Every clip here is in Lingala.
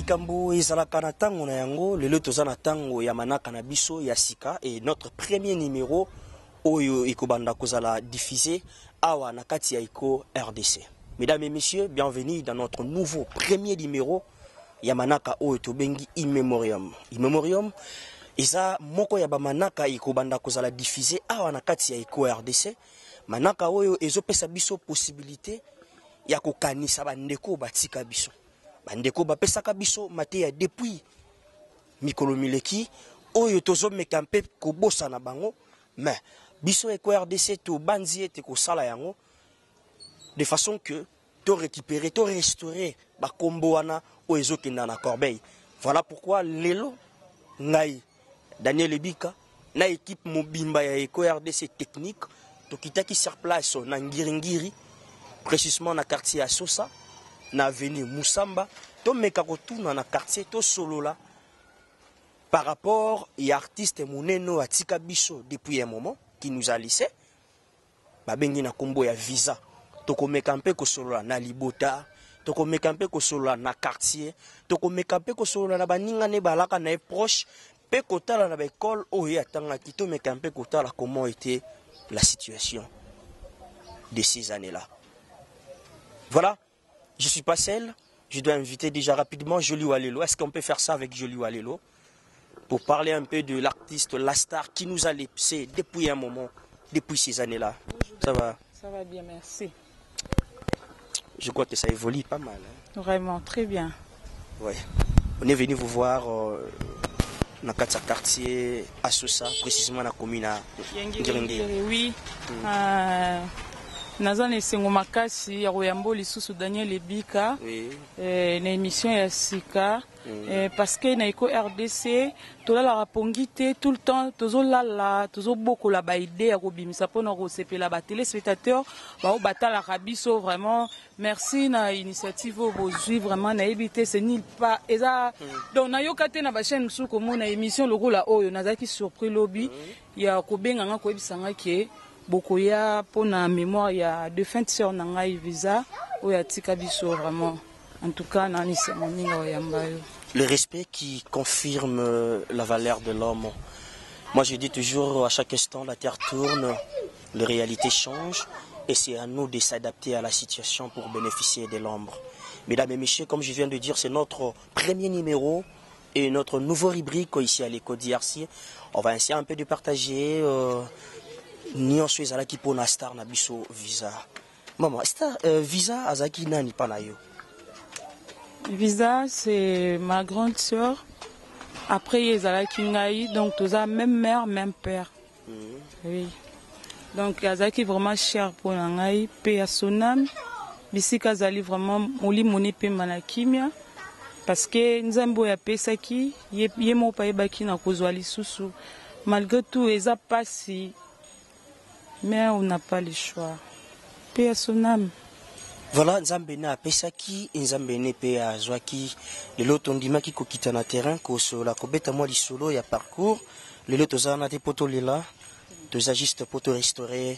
Likambo ezalaka na tango na yango, lelo toza na tango ya manaka na biso ya sika et notre premier numéro oyo ekobanda kozala diffusé awa na kati ya Echo RDC. Mesdames et messieurs, bienvenue dans notre nouveau premier numéro ya manaka oyo tobengi In Memoriam. In Memoriam eza moko ya ba manaka ekobanda kozala diffusé awa na kati ya Echo RDC. Manaka oyo ezopesa biso possibilité ya kokanisa bandeko batika biso. Bandeko bapesaka biso mateya depuis mikolo mileki oyo tozomeka mpe kobosana bango, mais biso Echo RDC tobanzi ete kosala yango de façon que to récupérer, to restaurer bakombo wana oyo ezokenda na corbeille. Voilà pourquoi lelo ngai Daniel Ebika na équipe mobimba ya Echo RDC technique tokitaki sur place na Ngiringiri, précisément na quartier ya Sosa, na avenue Musamba, tomeka kotuna na quartier, tosolola par rapport ya artiste monene oyo atika biso depuis un moment, qui nous a laissé, babengi na kombo ya Visa. Tokomeka mpe kosolola na libota, tokomeka mpe kosolola na quartier, tokomeka mpe kosolola na baninga ne balaka na ye proche, mpe kotala na baekole oyo ye atangaki, tomeka mpe kotala comment était la situation de ces années-là. Voilà, je suis pas seul, je dois inviter déjà rapidement Jolie Walelo. Est-ce qu'on peut faire ça avec Jolie Walelo pour parler un peu de l'artiste, la star qui nous a laissé depuis un moment, depuis ces années-là? Bonjour. Ça va? Ça va bien, merci. Je crois que ça évolue pas mal. Hein? Vraiment, très bien. Ouais. On est venu vous voir dans le quartier Assosa, précisément dans la commune à Ngiringiri. Oui. Naza na esengo makasi ya koyamba lisusu Daniel Ebika. Oui. Na émission ya sika. Parce que na Echo RDC tolalaka pongi te, tout le temps tozolala, tozobokola ba idée ya kobimisa mpona kosepela ba téléspectateurs bao batalaka biso. Vraiment merci na initiative oyo bozwi. Vraiment nayebi te, c'est nil pas eza. Donc nayoka te na ba chaîne mosusu komona émission lokola oyo. Nazalaki surpris lobi ya kobenga nga, koyebisa nga ke bokoya mpona mémoire ya défunte sœur na ngai Visa oyo atika biso. Vraiment, en tout cas na esengo mingi oyamba yo. Le respect qui confirme la valeur de l'homme. Moi, je dis toujours, à chaque instant, la terre tourne, les réalités changent, et c'est à nous de s'adapter à la situation pour bénéficier de l'ombre. Mesdames et messieurs, comme je viens de dire, c'est notre premier numéro et notre nouveau rubrique ici à l'Echo DRC. On va essayer un peu de partager nyonso ezalaki mpona star na biso Visa. Maman, star Visa azalaki nani mpa na yo? Visa, c'est ma grande sœur. Après ye ezalaki ngai, donc toza même mère, même père. Oui, donc azalaki vraiment cher mpona ngai mpe ya sonam bisika azali, vraiment molimo ne pemba na kimia, parce que Nzambe oyo apesaki ye, ye moko mpe ayebaki na kozwa lisusu. Malgré tout eza pasi, mais on n'a pas le choix, mpe ya sonam. Voilà, Nzambe ne apesaki, Nzambe ne mpe azwaki. Lelo tondimaki kokita na terrain, kosola, kobeta mwa lisolo ya parcours. Lelo toza wana te mpo tolela, toza juste mpo torestaurer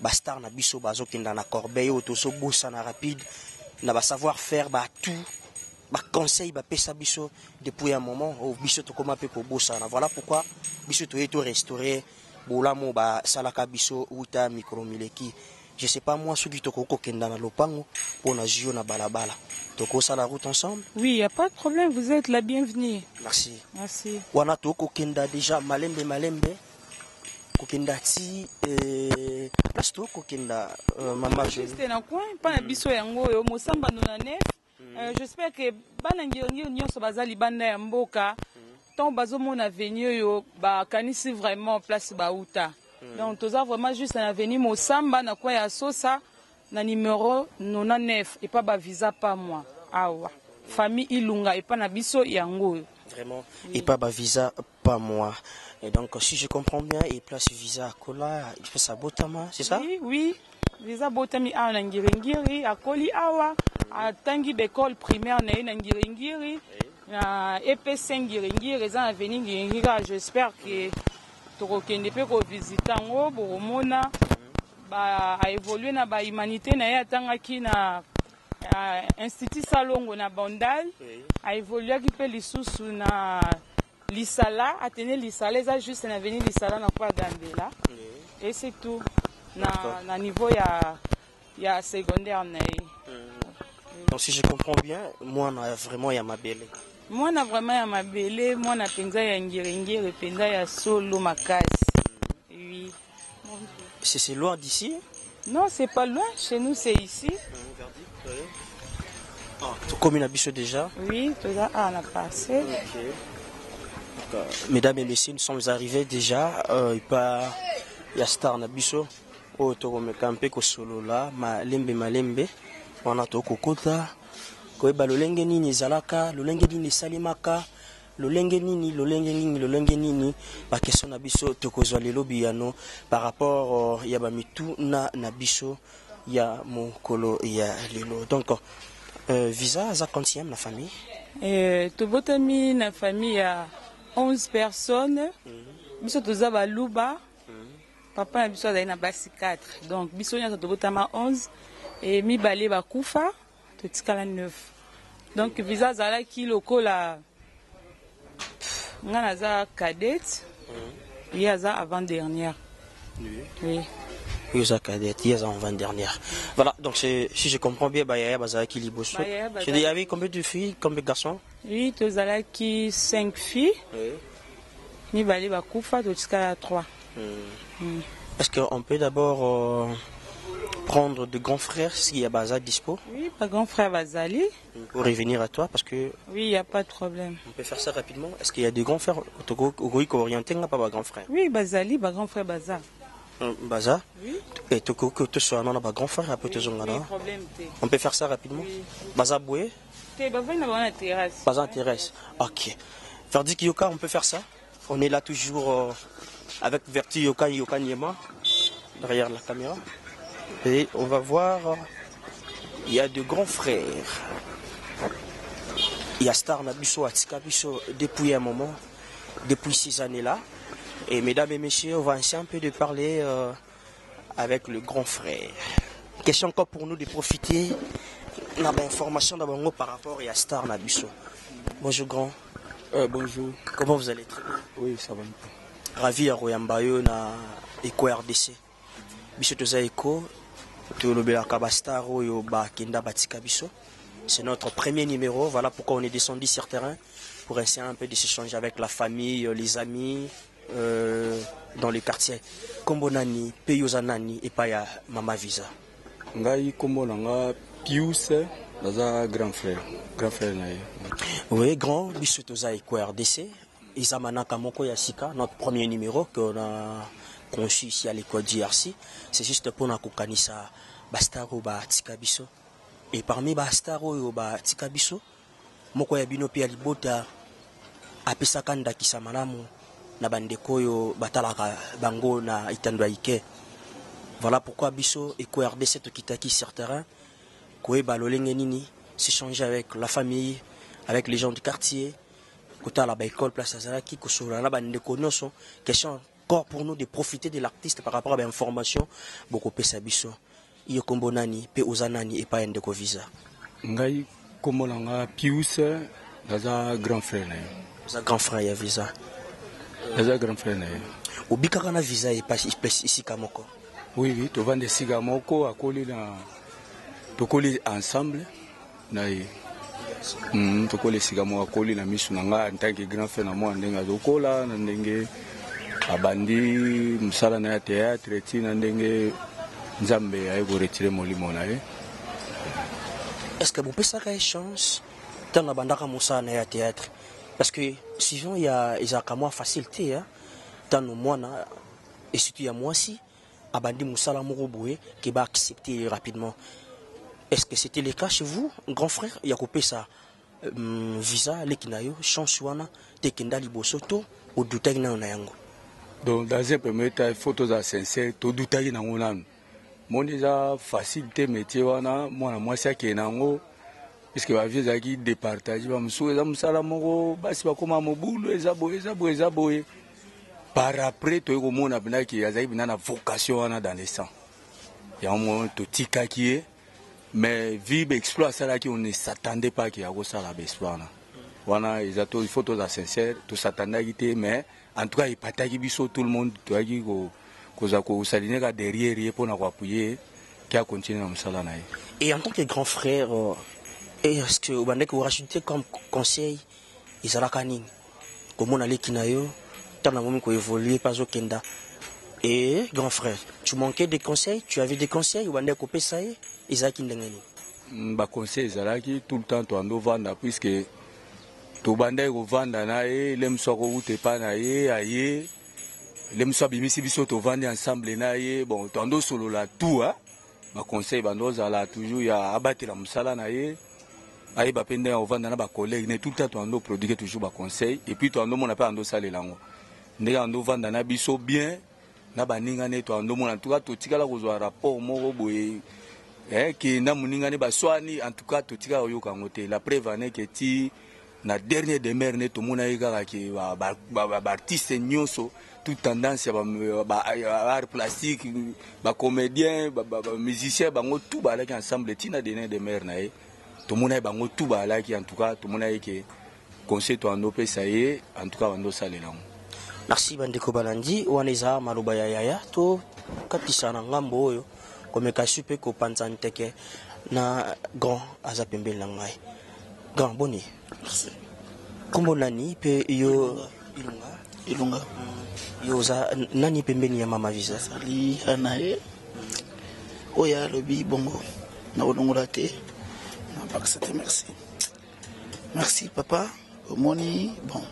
bastar na biso bazokenda na corbeille, oyo tozobosana rapide na basavoir faire batu baconseil bapesa biso depuis un moment oyo biso tokóma mpe kobosana. Voilà pourquoi biso toye torestaurer bolamu basalaka biso wuta mikolo mileki. Je sais pas moi soki tokoki kokenda na lopango mpo na zio na balabala, tokosala route ensemble. Oui, y a pas de problème, vous êtes la bienvenue. Merci. Merci. Wana tokokenda déjà malembe malembe, kokenda ti place tokokenda, mama Jolie. Juste na coin mpa na biso yango oyo Mosamba 99. J'espère que bana Ngiringiri nyonso baza libanda ya mboka, ntango bazomona avenue oyo, bakanisi vraiment place bauta. Donc toza vraiment juste na avenue Mosamba, na coin ya Sosa, na numéro 99, epa bavisa pa mwa awa, famille Ilunga, epa na biso yango oyo. Vraiment, et pas ba Visa pas moi. Et donc si je comprends bien, et place Visa Kola, il fait sa botama, c'est ça? Oui, Visa botami awa na Ngiringiri, akoli awa, atangi baekole primaire na ye na Ngiringiri, na EPC Ngiringiri, eza na avenue Ngiringiri kaka. J'espère que tokokende mpe kovisite yango, bokomona ba aévolue na bahumanité na ye, atangaki na Na Institut Salongo na Bandal. Oui. Aévoluaki mpe lisusu na Lisala, Athénée Lisala, eza juste na avenue Lisala na kwa Gambela. Oui. Et c'est tout. Na niveau ya secondaire na ye. Donc si je comprends bien, mwana vraiment ya mabele. Mwana vraiment ya mabele, mwana mpenza ya ngiringiri, mpenza ya solo makasi. Oui. C'est loin d'ici? Non, c'est pas loin. Chez nous, c'est ici. Ah, tokomi na biso déjà. Oui, toza awa na parcelle. Ok. Donc, mesdames et messieurs, nous sommes arrivés déjà. Epa ya star na biso oyo tokomeka mpe kosolola malembe malembe wana tokokota koyeba lolenge nini ezalaka, lolenge nini esalemaka, lolenge nini, lolenge nini, lolenge nini. Baquestion na biso tokozwa lelo biyano par rapport ya bamituna na biso ya mokolo ya lelo. Donc Visa aza quantième na famille? Tobotami na famille ya 11 personnes. Biso toza baluba. Papa na biso azali na basi 4, donc biso nyonso tobotama 11 e mibale bakufa, totikala 9. Donc Visa azalaki lokola nga naza cadette, ye aza avant dernière, oui. Oui, oza cadette, ye aza avant dernière. Voilà, donc si je comprends bien, bayaya bazalaki liboso. Bayaya. Il y avait combien de filles, combien de garçons? Oui, tozalaki 5 filles. Mibale bakufa, totikala 3. Est-ce qu'on peut d'abord prendre de grands frères s'il y a baza dispo? Oui, ba grand frère bazali. Pour revenir à toi, parce que Oui, il y a pas de problème. On peut faire ça rapidement. Est-ce qu'il y a des grands frères okoki koorienter nga pa ba grand frère? Oui, bazali, ba grand frère baza. Baza. Oui. Et tokoki toswana na ba grand frère après tozonga Oui, na. problème te. On peut faire ça rapidement? Oui. Baza boye? Te, bavandi na bango na terrasse. Baza intéresse. Ok. Verdi Yoka, on peut faire ça? On est là toujours avec Verti Yoka, Yoka Niema, derrière la caméra. Et on va voir, il y a de grands frères. Il y a Star na biso, atika biso, depuis un moment, depuis ces années-là. Et mesdames et messieurs, on va essayer un peu de parler avec le grand frère. Question encore pour nous de profiter de l'information d'abord par rapport à Star na biso. Bonjour grand. Bonjour. Comment vous allez? Oui, ça va. Ravi ya koyamba yo na Eco RDC. Biso toza Eco, tolobelaka ba star oyo bakenda batika biso. C'est notre premier numéro, voilà pourquoi on est descendu sur terrain pour essayer un peu de s'échanger avec la famille, les amis dans le quartier. Kombo nani, pe yo oza nani epai ya Mama Visa? Ngai kombo na nga Pius, naza grand frère, grand frère na ye. Oui, grand, biso toza Eco RDC. Eza manaka moko ya sika, notre premier numéro qu'on a conçu ici à l'école DRC. C'est juste pour na kokanisa ba star oyo batika biso. Et parmi ba star oyo batika biso, moko ya bino pe ya libota apesaka ndakisa malamu na bandeko oyo batalaka bango na etando ya ike. Voilà pourquoi biso Eco RDC tokitaki sur terrain koyeba lolenge nini s'échanger avec la famille, avec les gens du quartier, kotala ba école place azalaki, kosolola na bandeko nyonso. Question encore pour nous de profiter de l'artiste par rapport à l'information bokopesa biso. Yo kombo nani, pe oza nani epai ya ndeko Visa? Ngai kombo na nga Pius, naza grand frère na ye. Oza grand frère ya Visa? Naza grand frère na ye. Obikaka na Visa epai esika moko? Oui, tovanda esika moko, akoli na tokoli ensemble na ye. Tokoli esika moko, akoli na miso na nga en tant que grand frère na mwana, ndenge azokola, na ndenge abandi mosala na ya théâtre, ti na ndenge Nzambe aye koretirer molimo na ye. Est ce que bopesaka ye chance ntango abandaka mosala na ye ya théâtre? Parce que suivant ya ezalaka mwa facile te ntango mwana et surtout ya mwasi abandi mosala moko boye ke baaccepte ye rapidement. Est ce que c'était le cas chez vous, grand frère, ya kopesa Visa leki na yo chance wana te ekenda liboso, to odutaki nano na yango? Donc dans un premier temps, il faut tozala sincère, todutaki nango nanu. Moni eza facile te métier wana, mwana mwasi akende nango, puisque bavie ezalaki départage, bamosusu eza mosala moko basi bakóma mobulu, eza boye, eza boye, eza boye. Par après toyei komona mpendaki azalaki mpenza na vocation wana dans le sang. Yango mo totikaki ye. Mais vu baexploit asalaki, on ne s'attendait pas ke akosala baexploit wana. Wana eza to, il faut toza sincère, tosatandaki te. Mais en tout cas epataki biso, tout le monde toyaki kozala kosaline kaka derrière ye mpona koappuyer ke acontinue na mosala na ye. Et en tant que grand frère, est-ce que obandaki korajouter comme conseil ezalaka nini? Komona leki na yo ntango namomi koévolue mpe azokenda, et grand frère, tu manquais des conseils, tu avais des conseils obandaki kopesa ye, ezalaki ndenge nini? Baconseil ezalaki tout le temps. Toando ovanda, puisque tobandaki kovanda na ye, le mosu akowuta epai na ye, aye, le mosu abimisi biso, tovandi ensemble na ye. Bon, toando osolola tout, hein? Baconseil bando ozala toujours ya abatela mosala na ye, ayeba mpe ndenge akovanda na bacollègue ne. Tout le temps toando prodiguer toujours baconseil, et puis toando mona mpe ando osalela yango, ndenge ando ovanda na biso bien na baninga ne. Toando mona, en tout cas totikala kozwa rapport moko boye ke na moninga ne baswani, en tout cas totikala koyoka yango te. La preuve ane ke ti na dernière demeure ne, tomona ye kaka ke baartiste nyonso, toute tendance ya baart plastique, bacomédien, bamusicien, bango tout bazalaki ensemble. Ntina dernière demeure na ye, tomona ye bango tout bazalaki. En tout cas tomona ye ke conseil toando opesa ye, en tout cas bando osalela yango. Merci bandeko balandi. Wana eza maloba ya yaya. To katisa na ngambo oyo, komeka su mpe kopanza nteke na grand aza pembeni na ngai. Grand, boni? Merci. Nkombo nani mpe yo? Ilunga. Ilunga. Yo oza nani pembeni ya mama Visa? Azali na ye oyo alobi bongo, na kolongola te, na bakisa te. Merci, merci papa. Omoni, bon,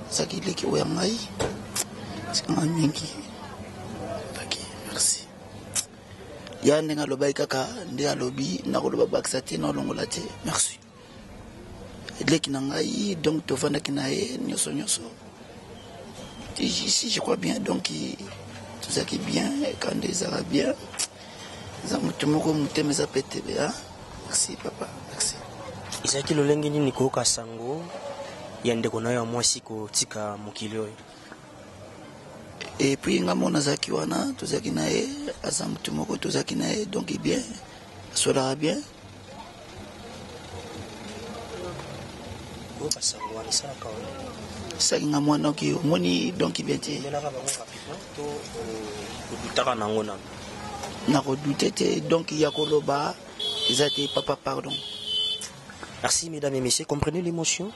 ezalaki leki oyo ya ngai, tikanga mingi. Ok, merci. Ya ndenge alobaki kaka nde alobi, nakoloba bakisa te, nakolongola te. Merci, leki na ngai. Donc tovandaki na ye nyonso nyonso, si je crois bien. Donc tozalaki bien, kande ezalaka bien, eza motu moko motema eza pete. Merci papa, merci. Ezalaki lolenge nini koyoka sango ya ndeko na yo ya mwasi kotika mokili oyo? Et puis nga mona azalaki wana, tozalaki na ye, aza motu moko tozalaki na ye, donc bien, asolaka bien. Koyoka sango wana esalaka wana? Esalaki nga mwa, donc omoni, donc bien te. Omelaka bango rapidement to odutaka nango nano? Nakodute te, donc ya koloba eza te papa, pardon. Merci mesdames et messieurs, comprenez l'émotion.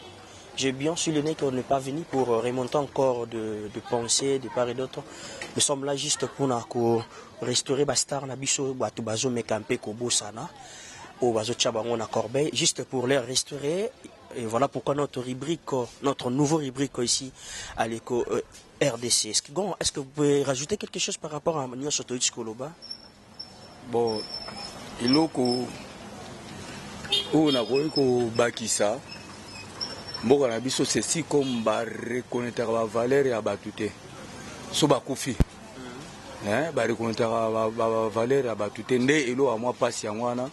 J'ai bien souligné qu'on n'est pas venu pour remonter encore de pensées de part et d'autre. Nous sommes là juste pour na restaurer ba star na biso, bato bazo meka mpe kobosana, oyo bazotia bango na corbeille, juste pour les restaurer. Et voilà pourquoi notre rubrique, notre nouveau rubrique ici à l'Eco RDC. Est-ce que, bon, est-ce que vous pouvez rajouter quelque chose par rapport à nyonso toyiti koloba? Bon, eloko oyo nakoki kobakisa, mboka na biso, ceci comme bareconnaîtraka bavaleur ya bato te so bakufi, bareconnaîtraka bavaleur ya bato te. Nde eloko ya mwa mpasi yango wana,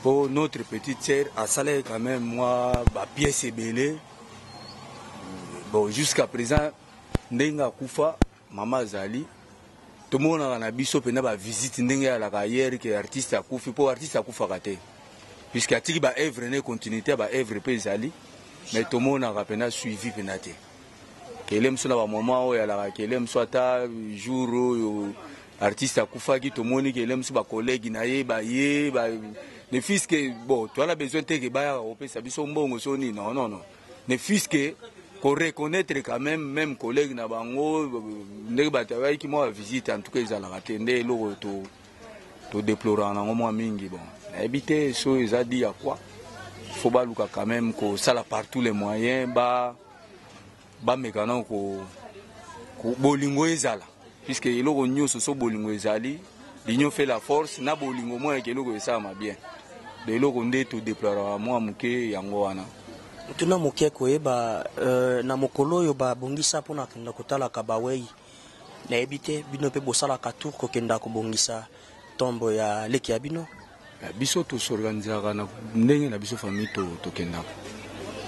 mpo notre petite sœur asalaki quand même mwa bapièce ebele. Bon, jusqu'à présent ndenge akufa, mama azali, tomonaka na biso mpena bavisite ndenge alaka hier ke artiste akufi, mpo artiste akufaka te puisque atiki baœuvre ne, continuité ya baœuvre mpe ezali. Mais tomonaka mpena suivi mpena te. Kele mosu na bamoma oyo alaka, kele mosu ata jour oyo artiste akufaki, tomoni kele mosu bacollègue na ye baye ba, ne fût-ce que, bon, toza besoin te ke bayaka kopesa biso mbongo so nini, non, non, non, ne fût-ce que koreconnaître quand même, même collègue na bango, ndenge bato bayaki mwa visite, en tout cas ezalaka te. Nde eloko to todeploraka nango mwa mingi. Bon, nayebi te so eza di ya quoi. Faut baluka quand même kosala par tous les moyens, ba bameka nano ko bolingo ezala, puisque eloko nyonso so bolingo ezali, l'union fait la force. Na bolingo monaka eloko esalama bien. De eloko nde todeploraka mwa moke yango wana. Tuna moke koyeba na mokolo oyo babongisa mpona kenda kotalaka bawei, nayebi te bino mpe bosalaka tour kokenda kobongisa tombe ya leki ya bino? Biso tosorganizaka na ndenge na biso famille, tokendaka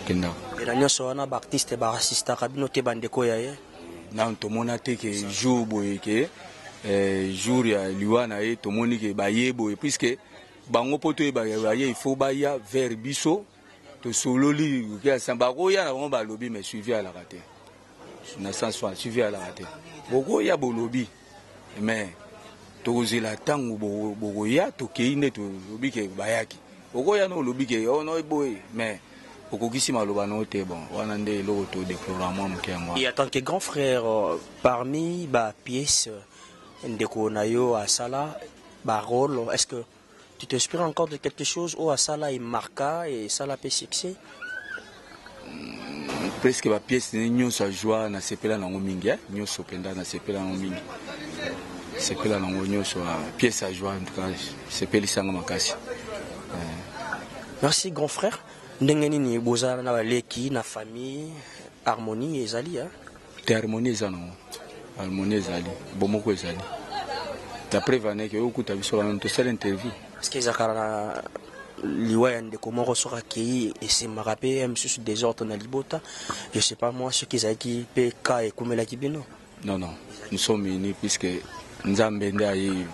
kendaka. Na nyonso wana baartiste baassistaka bino te, bandeko ya ye? Nanu tomona te ke jour boye ke jour ya liwa na ye, tomoni ke baye boye, puisque Bango mpo toyeba baye, il faut baya vers biso, tosololi bakoya na bango, balobi, mais suivi alaka te. Na sens wana, suivi alaka te. Bokoya, bolobi, mais tokozela ntango bokoya, tokei nde tolobi ke bayaki. Okoya no, olobi ke ono boye, mais okokisi maloba na yo te. Bon, wana nde eloko todéplora mwa moke, yango. Et en tant que grand frère, parmi bapièce ndeko na yo asala, barôle, est ce que tu t'inspires encore de quelque chose oyo asala emarqua et esala mpe succès? Presque bapièce ne nyonso ajoua, nasepela nango mingi, eh? Nyonso mpenza nasepela nango mingi, sepela nango nyonso. Pièce ajoua, en tout cas sepelisanga makasi. Merci, grand frère. Ndenge nini bozala na baleki na famille? Harmonie ezali, hein? Te, harmonie eza nango, harmonie ezali, bomoko ezali. D'après vaneke oyo okuta biso wana, tosala interview. Parce que ezalaka na liwa ya ndeko moko, soki akei, esemaka mpe ya mosusu désordre na libota. Je sais pas moi soki ezalaki mpe ka ekomelaki bino. Non, nous sommes unis, puisque Nzambe nde aye.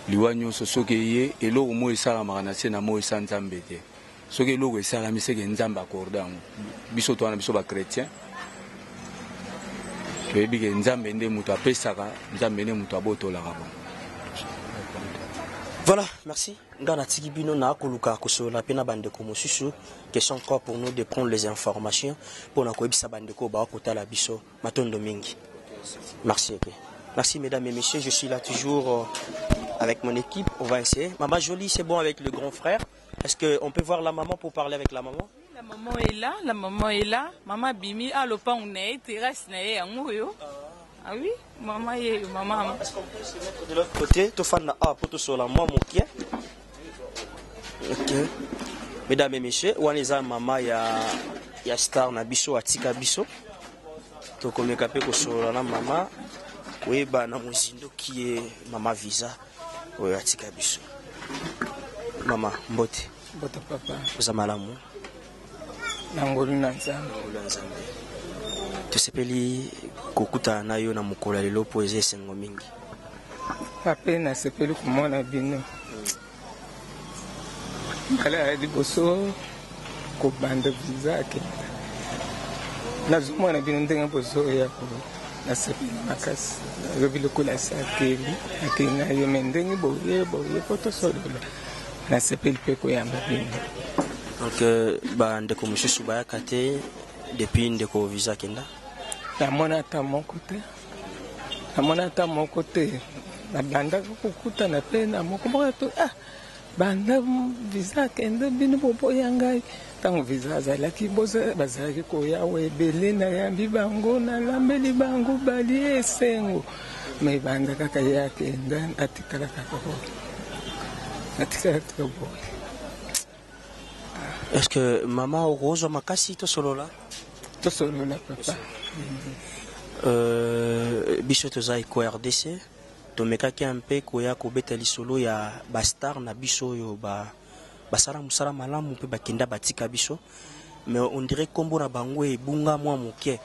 Liwa nyonso soki eye, eloko moko esalamaka na se na moi esa Nzambe te. Soki eloko esalami, seke Nzambe accorde yango. Biso to wana, biso bachrétien, toyebi ke Nzambe nde moto apesaka, Nzambe nde moto abotolaka. Bon. Voilà, merci. Nga natiki bino na koluka kosolola mpe na bandeko mosusu. Question encore pour nous de prendre les informations mpona koyebisa bandeko bakotala biso. Matondo mingi, merci. Ok, merci. Mesdames et messieurs, je suis là toujours avec mon équipe. On va essayer. Maman Jolie, c'est bon avec le grand frère? Est-ce que on peut voir la maman pour parler avec la maman? La maman est là, la maman est là. Maman abimi alopango na ye, terrasse na ye yango oyo. Ah oui, maman ye, maman. Est-ce qu'on peut se mettre de l'autre côté? Tofanda awa po tosola mwa mokie. Ok. Mesdames et messieurs, wana eza mama ya star na biso atika biso. Tokomeka mpe kosolola na mama, koyeba na mozindo ki ye mama Visa oyo atika biso. Mama, mbote. Mbote, papa. Oza malamu? Na ngolu na Nzambe. Ngolu ya Nzambe. Tosepeli kokutana na yo na mokolo ya lelo mpo eza esengo mingi. Ape nasepeli komona bino mbala ya liboso. Kobanda Visa akenda, nazomona bino ndenge bozoya boye, nasepeli makasi. Nalobi lokola se akeli, akei na ye, me ndenge boye boye po tosolola, nasepeli mpe koyamba bino. Donc bandeko mosusu bayaka te depuis ndeko Visa akenda? Namona ata moko te, namona ata moko te. Nabandaka kokutana mpe na moko moko to ah, banda Visa akende, bino boboya ngai. Ntango Visa azalaki, bazalaki koya awa ebele, nayambi bango, nalambeli bango, balie esengo. Me banda kaka ye akenda, atikala kaka boye, atikala kaka boye. Est ce que mama okozwa makasi tosolola? Tosolola, papa. Biso toza Eko RDC. Tomekaki mpe koya kobeta lisolo ya bastar na biso oyo basala mosala malamu mpe bakenda, batika biso, mais on dirait nkombo na bango ebunga mwa moke.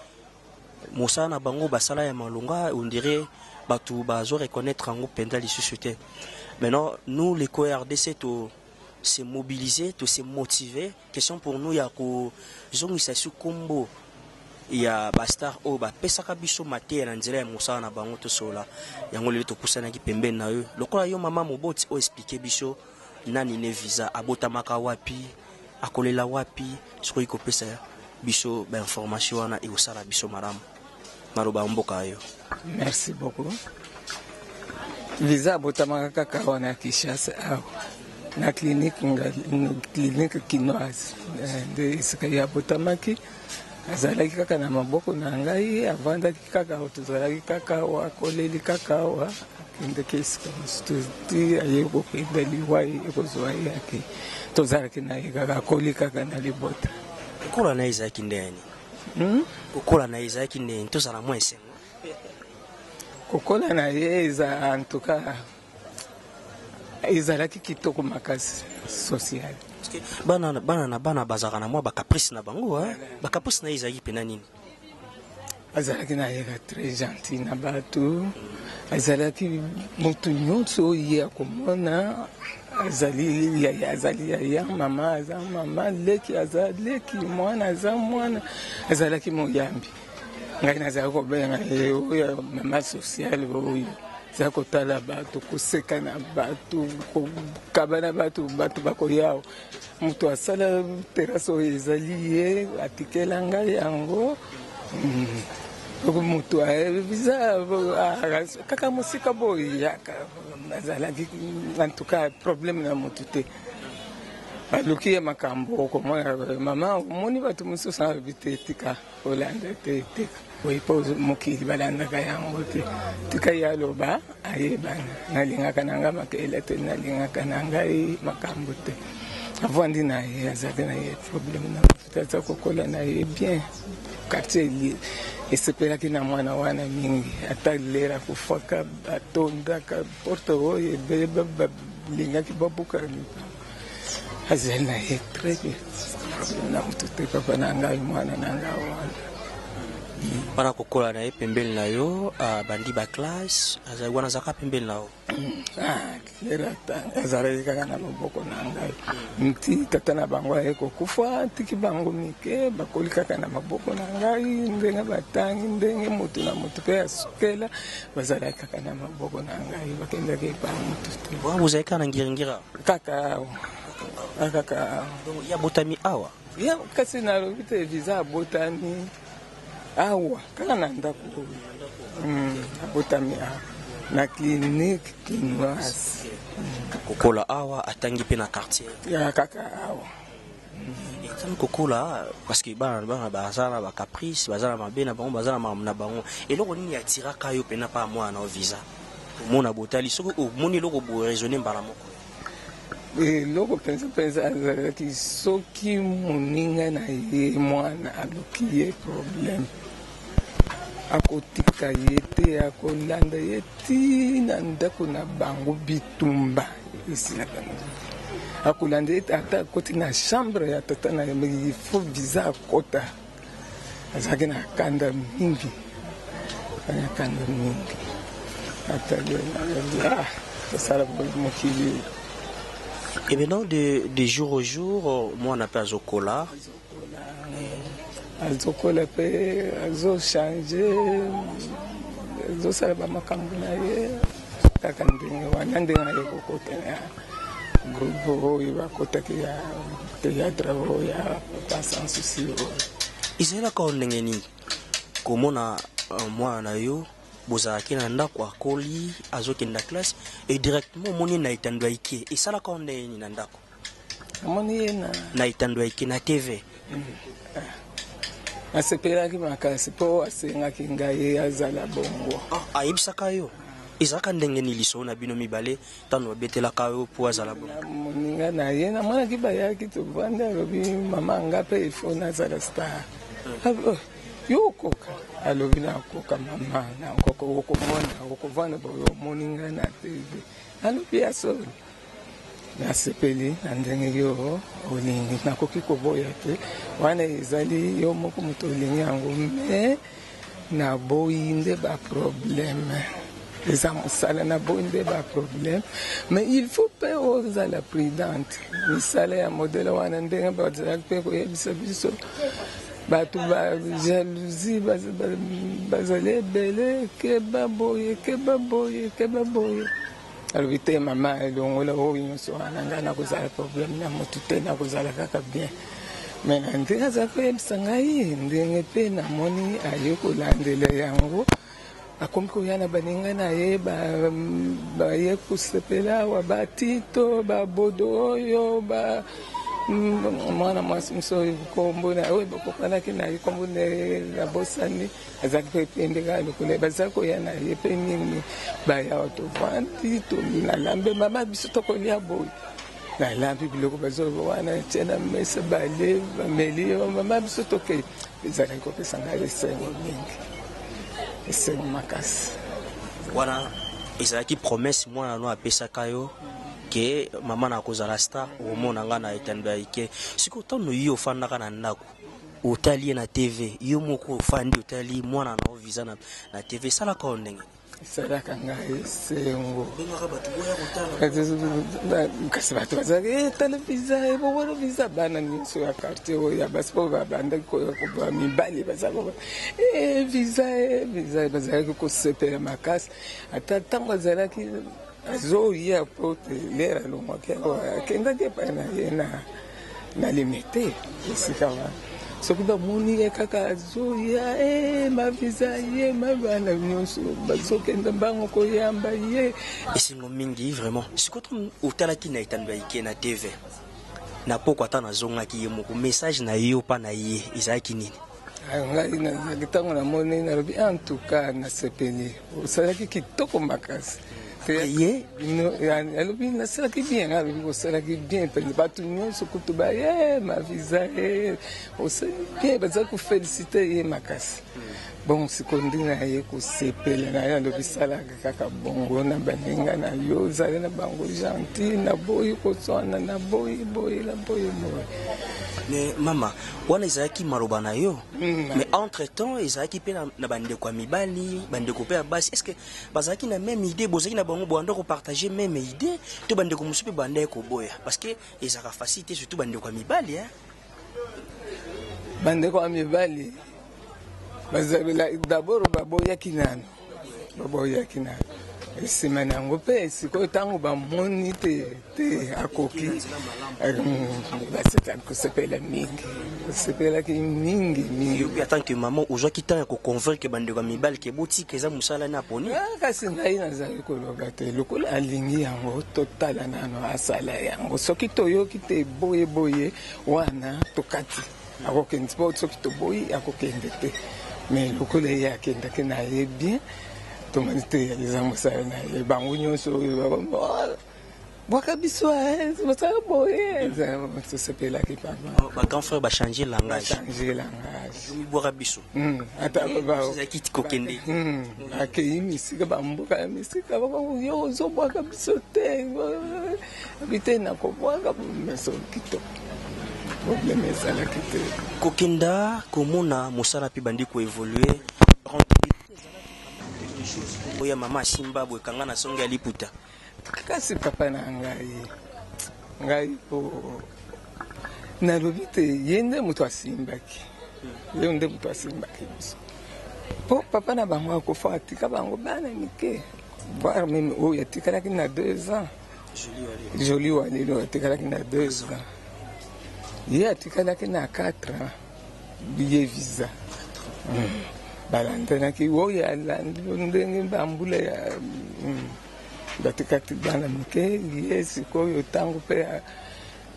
Mosala na bango basala ya malonga, on dirait bato bazo reconnaître yango mpenza lisusu te. Maintenant, nous, l'Eco RDC, to se mobiliser, to se motiver. Question pour nous ya kozongisa su nkombo ya bastar oyo bapesaka biso mateya na nzela ya mosala na bango. Tosola yango lelo. Topusanaki pembeni na yo lokola yo mama moboti oyo explique biso nani ne Visa, abotamaka wapi, akolela wapi. Soki kopesa biso bainformation wana, ekosala biso malamu. Maloba ya mboka yo. Merci beaucoup. Visa abotamaka kaka wana Kinshasa awa, na clinique kinoise nde esika ye abotamaki. Azalaki kaka na maboko na ngai, avandaki kaka awa, tozalaki kaka awa, akoleli kaka awa. Akendeki esika mosusu ti aye kokenda, liwa ekozwa ye ake. Tozalaki na ye kaka, akoli kaka na libota. Kokola na ye ezalaki ndenge nini? Kokola na ye ezalaki ndenge tozala mwa esengo? Kokola na ye eza, en tout cas ezalaki kitoko makasi, social. Bana, bana na bana bazalaka na mwa bacaprice na bango. Bacaprice na ye ezalaki mpena nini? Azalaki na yeka très gentil na bato. Azalaki motu nyonso oyo ye akomona. Azali yaya, azali yaya, mama aza mama, leki aza leki, mwana aza mwana. Azalaki moyambi. Ngai nazali kobenga ye oyo mama sociale, oyo aza kotala bato, koseka na bato, kokaba na bato, bato bakoya. Moto asala terrasse oyo ezali ye, atikela ngai yango. Moto eza kaka mosika boye yaka, azalaki en tout cas problème na motu te. Baluki ye makambo, okomona mama, omoni bato mosusu alobi te, tika kolanda te, tika boye, mpo mokili balandaka yango te. Tika ye aloba, ayebana. Nalingaka na ngai makele te, nalingaka na ngai makambo te. Avandi na ye, azalaki na ye problème na motu te, aza kokola na ye bien. Quartier esepelaki na mwana wana mingi. Ata lera akufaka, batondaka porte oyo, ebele balingaki babuka. Azali na ye très bien, problème na motu te. Papa na ngai, mwana na ngai wana. Wana kokola na ye pembeni na yo, abandi baclasse, azali wana, azalaka pembeni na yo? Lera azalaki kaka na loboko na ngai nti tata na bango aye kokufa, tiki bango mike, bakoli kaka na maboko na ngai. Ndenge batangi, ndenge motu na motu mpe asukela, bazalaki kaka na maboko na ngai, bakendaki epai motu te. Wana bozali kaka na Ngiringira? Kaka awa, kaka awa. Donc ye abotami awa? Ya, kasi nalobi te, Visa abotami awa kaka na ndako oyo. Abotami awa na Clinique Kinoise. Kokola awa, atangi mpe na quartier? Ya, kaka awa. Etali kokola, parce que bana baza na bacaprice, baza na mabe na bango, baza na makambo na bango. Eloko nini atiraka yo mpena pa mwana na Visa? Omona botali, soki omoni eloko boye, raisonne mbala moko. Eloko mpenza mpenza azalaki, soki moninga na ye mwana aluki ye problème, akotika ye te, akolanda ye ti na ndako na bango. Bitumba esilaka, akolanda ye ata akoti na chambre ya tata na ye, il faut Visa akota. Azalaki na kanda mingi, na kanda mingi. Atali, tosala mokili. Et maintenant, de jour au jour, mwana mpe azokola. Azokola mpe azochange, azosala bamakambo na ye kaka ndenge wana, ndenge aye kokota na groupe oyo bakotaki ya théâtre oyo ya Papa Sans Souci oyo. Ezalaka oyo ndenge nini komona mwana na yo, bozalaki na ndako, akoli, azokenda classe et directement omoni na etando ya ike? Esalaka oyo ndenge nini na ndako? Namoni ye na Na etando ya ike na TV. Nasepelaki makasi mpo asengaki ngai azala bongo. Ah, ayebisaka yo? Ezalaka ndenge nini lisolo na bino mibale ntango babetelaka yo mpo azala bongo? Moninga na ye, namonaki bayaki, tovandi, alobi: "Mama, nga mpe il faut nazala star." "Yo okoka?" Alobi: "Nakoka, mama, nakoka." "Okomona, okovanda boye, omoni ngai na TV." Alobi: "Ya solo, nasepeli na ndenge yo olingi, nakoki koboya te, wana ezali yo moko moto olingi yango, mais naboyi nde baproblème, eza mosala, naboyi nde baproblème. Mais il faut mpe ozala prudente, misala ya modèle wana, ndenge bazalaki mpe koyebisa biso, bato ba jalousie bazali ebele, keba boye, keba boye, keba boye." Alobi: "Te, mama, elongola oyo nyonso wana, ngai nakozala problème na motu te, nakozala kaka bien." Mais na ndenge azala koyebisa ngai, ndenge mpe namoni aye kolandela yango, akomi koya na baninga na ye, baye kosepela awa, batito, babodo oyo, ba mwana mwasi mosu oyo kombo na oyo bakokanaki na ye, kombo na ye nabosani, azalaki mpe pembe kaka lokola, baza koya na ye mpe mingi. Baya, tovandi, nalambe: "Mama, biso tokolia boye." Nalambi biloko bazoloba wana, tie na mesa, bale, bameli. "Mama, biso tokei." Ezalaki kopesa ngai esengo mingi, esengo makasi. Wana ezalaki promesse mwana no apesaka yo ke: "Mama, na kozala star, okomona nga na etando ya ike." Sikoyo ntango yo ofandaka na ndako, otali ye na TV, yo moko ofandi, otali mwana na yo Visa na TV, esalaka oyo ndenge? Esalaka ngai esengo. Kasi bato bazalaki eh, tala visa ebongwana visa, bana nyonso ya quartier oyo ya basi mpo babandaki koya mibali bazalaki eh, visa eh, visa, bazalaki kosepela makasi. Ata ntango azalaki azoya po te lere alongwaki awa akendaki epai na ye na Limete, esika wana soki bamoni ye kaka azoya e mavisa ye mabana nyonso bazokende mbango koyamba ye. Esengo mingi vraiment. Sikoyo otalaki na etando ya ike na TV na poko, ata nazongaki ye moko, message na yo mpa na ye ezalaki nini? Ngai nazalaki ntango namoni, nalobi: en tout cas nasepeli, osalaki kitoko makasi. Ye alobi nasalaki bien, alobi osalaki bien mpenza. Bato nyonso kutu baye mavisa ye, osali bien, baza koféliciter ye makasi. Bon, sikoyo ndenge na ye kosepela na ye, alobi salaka kaka bongo na baninga na yo, ozali na bango gentil, naboyi kozwana, naboyi boye, naboyi boye. Mais mama, wana ezalaki maloba na yo, mais entre temps ezalaki mpe na bandeko ya mibali, bandeko mpe ya basi, est ce que bazalaki na même idée? Bozalaki na bango, banda kopartager même idée, to bandeko mosusu mpe bandaki koboya? Parce que ezalaka facile te, surtout bandeko ya mibali, hein? Bandeko ya mibali d'abord baboyaki nano, baboyaki nano. Nsima na yango mpe sikoyo ntango bamoni te te akoki, basepelaki, kosepela mingi, kosepelaki mingi mingi. Yo mpe en tant que mama, ozwaki temps ya koconvaincre bandeko ya mibali ke botika, eza mosala na aponi? Kasi ngai nazali koloba te, lokola alingi yango, totala nano asala yango. Soki toyoki te boye boye wana, tokati, akokende. Po soki toboyi, akokende te. Mais lokola ye akendaki na ye bien, tomoni te eza mosala na ye. Bango nyonso oyo bwaka biso mosala boye, tosepelaki papa. Bagrand frère bachange langage. Bachange langage. Mibwaka biso. Ata ezalaki kokende. Akei misika, bamboka ya misika, yo ozobwaka biso te, abi te nakobwaka meso kitoko, problème ezalaki te. Kokenda komona mosala mpe bandi koévoluer, oya mama asimba boye, kanga na songe ya liputa. Kasi papa na ngai, ngai po nalobi te, ye nde moto asimbaki, ye nde moto asimbaki biso, mpo papa na bango akufa, atika bango bana mike, voire même oyo atikalaki na 2 ans, Joli Walelo atikalaki na 2 ans, ye atikalaki na 4 ans, ye visa. Balandanaki, oyo alandi ndenge bambula ya batikaki bana mike. Ye sikoyo ntango mpe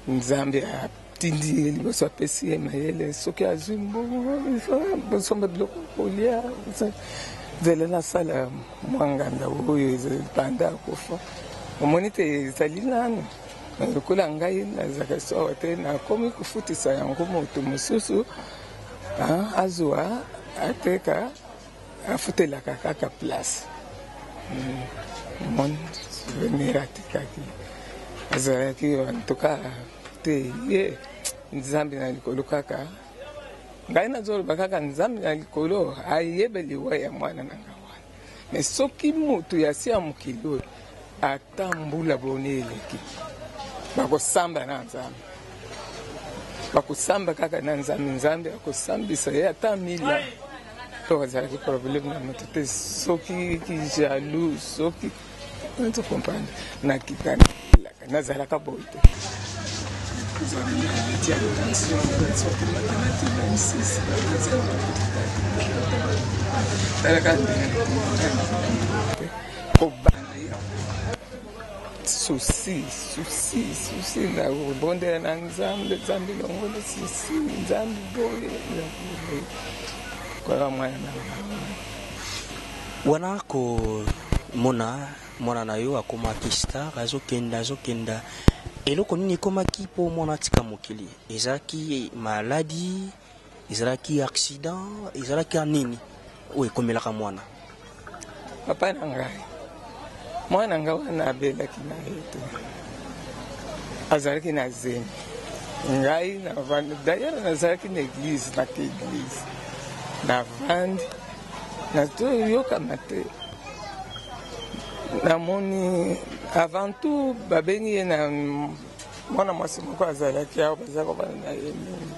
Nzambe atindi ye liboso, apesi ye mayele, soki azwi mbongo, bosomba biloko kolia, nzela nasala mwa nganda oyo banda akufa, omoni te ezali nanu lokola ngai nazalaka so awa te, nakomi kofutisa yango moto mosusu azwa, ateka, afutelaka kaka place. Mon souvenir atikaki azalaki en tout cas te, ye Nzambe na likolo kaka, ngai nazoloba kaka Nzambe na likolo ayebe liwa ya mwana na nga wana. Mais soki moto ya si ya mokili oyo, ata mbula boni eleki, bakosamba na Nzambe, bakosamba kaka na Nzambe, Nzambe akosambisa ye ata mila to azalaki problème na moto te. Soki ki jaloux, soki ozo comprendre, nakita nazalaka boye te. Tia tension soki 26, talaka ndenge kobanda souci, souci, souci, na kobondela na Nzambe: Nzambe, longola souci, Nzambe boye kola mwana na Wana komona mwana na yo akomaki star, azokenda, azokenda, eloko nini ekomaki mpo mwana atika mokili? Ezalaki maladie, ezalaki accident, ezalaki ya nini oyo ekomelaka mwana? Papa na ngai, mwana ngai wana abelaki na ye te, azalaki na zemi. Ngai d'ailleurs nazalaki na église, nake église, navandi, nazoyokama te. Namoni avant tout babengi ye na mwana mwasi moko azalaki awa, baza kobana na ye mingi.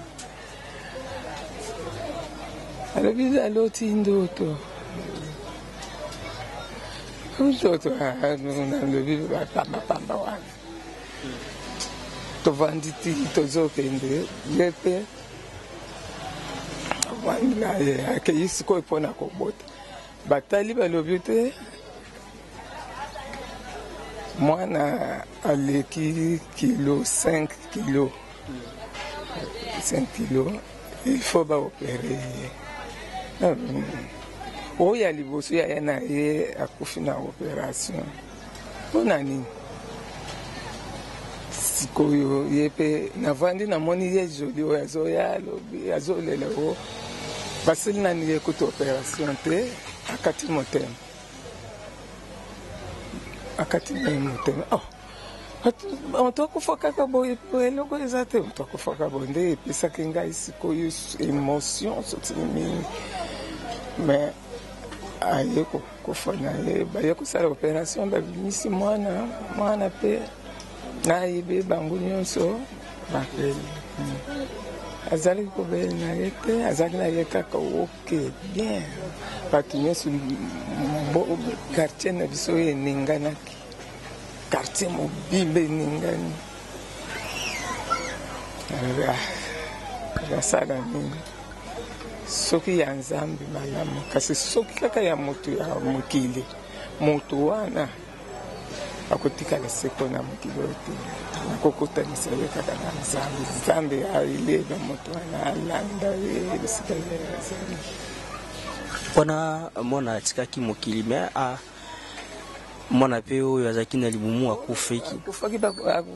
Alobi naloti ndoto ndoto, nalobi bapambapamba wana. Tovandi ti tozokende, ye mpe avandi na ye, akei sikoyo mpona kobota. Batali, balobi te mwana aleki kilo 5 kilo, 5 kilo, il faut baopérer ye. Oyo ya liboso, yaya na ye akufi na opération. Mpona nini sikoyo ye mpe? Navandi, namoni ye Joli oyo azoya, alobi azolela o basili nani ye kutu opération te. Akati motema, akati nai motema. Oh, moto akufa kaka boye, eloko eza te, moto akufa kaka boye. Nde epesaki ngai sikoyo émotion soti mingi. Mais aye kokufa na ye, baye kosala opération, babimisi mwana. Mwana mpe nayebi bango nyonso bapeli. Azalaki kobele na ye te, azalaki na ye kaka ok, bien. Bato nyonso, quartier na biso oyo eninganaki, quartier mobimba eningani. Basala nini? Soki ya Nzambe, malamu, kasi soki kaka ya moto ya mokili, moto wana akotikala seko na mokili oyo te. Nakokutanisa ye kaka na Nzambe. Nzambe ayeba moto wana, alanda ye esika ye azali. Wana mwana atikaki mokili, mais a mwana mpe oyo azalaki na libumu akufeki? Akufaki,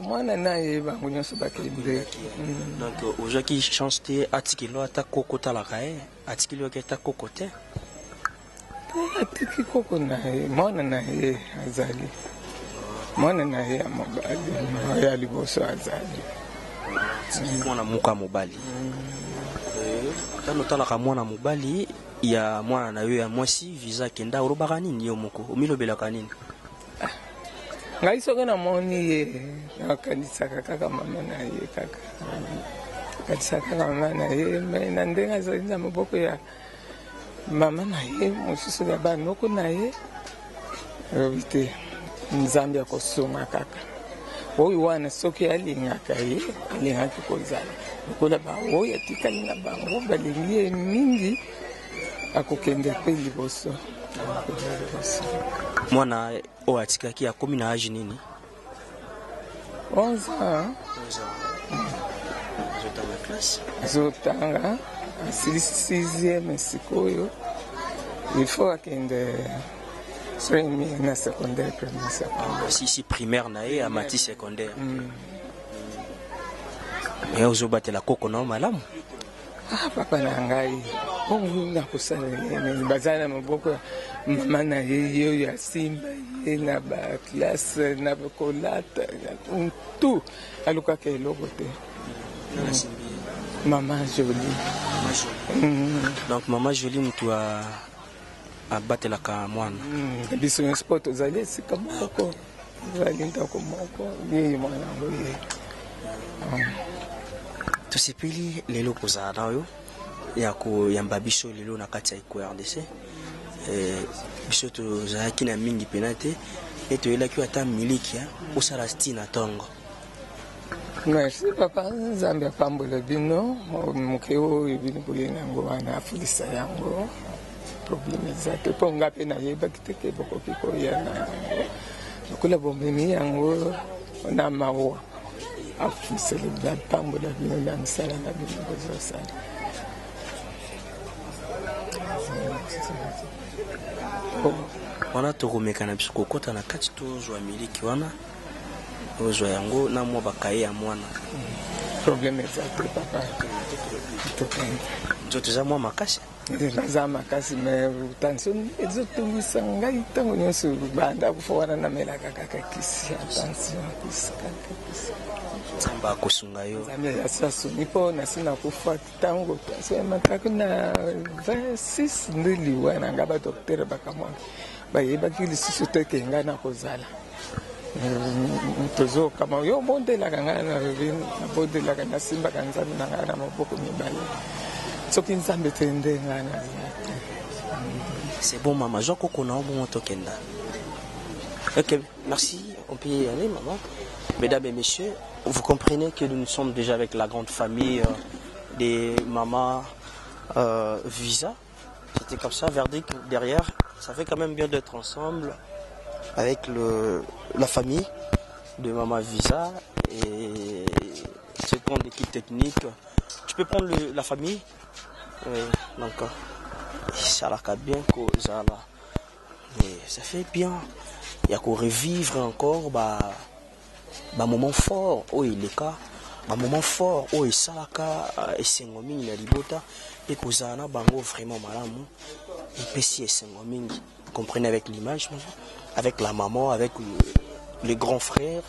mwana na ye, bango nyonso bakende. Donc ozwaki chance te atikeli ata koko otalaka ye, atikeli yoki ata koko te? Atiki koko na ye, mwana na ye azali, mwana na ye ya mobali ya liboso azali. Mwana moko ya mobali. Ntango otalaka mwana mobali ya mwana na yo ya mwasi Visa akenda, olobaka nini yo moko? Omilobelaka nini? Ngai soki namoni ye, nakanisaka kaka mama na ye, kaka kanisaka kaka mama na ye. Mais na ndenge azali na maboko ya mama na ye mosusu, ya banoko na ye, alobi te Nzambe akosunga kaka oyo wana. Soki alingaka ye, alingaki kozala lokola baoyo atikali na bango, balingi ye mingi, akokende mpe liboso, akokende liboso. Mwana oyo atikaki akomi na age nini? 11 ans. Azotanga classe? Azotanga, asilisi sixième, sikoyo il faut akende premier na secondaire, premier secondaire. Asisi primaire na ye, amati secondaire. Me ozobatela koko na yo malamu? Ah, papa na ngai, bongo nakosala nini? Baza na maboko ya mama na ye, ye oyo asimba ye na baclasse, na kolata, tout, alukaka eloko te. Mama Joli. Donc mama Joli mutu abatelaka mwana? Biso nyonso mpo tozali esika moko, tozali ndako moko, ye mwana yango ye. Tosepeli lelo kozala na yo ya koyamba biso lelo na kati ya Eko RDC. Biso tozalaki na mingi mpena te e, toyelaki yo ata miliki osala ntina ntongo. Merci papa, Nzambe apambola bino. Moke oyo bino boye nango wana, afulisa yango, problème eza te, mpo nga mpe nayebaki te ke bokoki koya na yango lokola bomemi yango na mawa. Afuliseli, apambola bino na misala na bino bozosala. Wana tokomeka na biso kokɔta na kati, tozwa miliki wana, ozwa yango na mwa bakaye ya mwana. Problème eza te papa, tokende. Nzoto eza mwa makasi? Naza makasi, mais tension ezotungisa ngai ntango nyonso. Banda kufa wana, namelaka kaka kisi ya tension, kisi kaka kisi. Nzambe akosunga yo. Nzambe asi asungi, mpo nasi nakufa ntango tension emataki na 26, nde liwa na ngai. Badocteur bakamwaki. Bayebaki lisusu te ke ngai nakozala. Tozokama yo obondelaka ngai, nalobi nabondelaka, nasimbaka Nzambe na ngai na maboko mibale. Soki Nzambe te nde ngai naza te. C'est bon mama, zwa koko na yo bongo tokenda. Ok, merci, on peut y aller maman. Mesdames et messieurs, vous comprenez que nous sommes déjà avec la grande famille des mamans Visa. C'était comme ça, verdict derrière. Ça fait quand même bien d'être ensemble avec la famille de Maman Visa et cette grande équipe technique. Tu peux prendre la famille? Oui, donc ça l'a bien kozala. Mais ça fait bien. Il y a qu'au revivre encore bah moment fort oyo eleka, ba moment fort oyo esalaka esengo mingi na libota mpe kozala na bango vraiment malamu epesi esengo mingi. Comprenez avec l'image, maman, avec la maman, avec le grand frère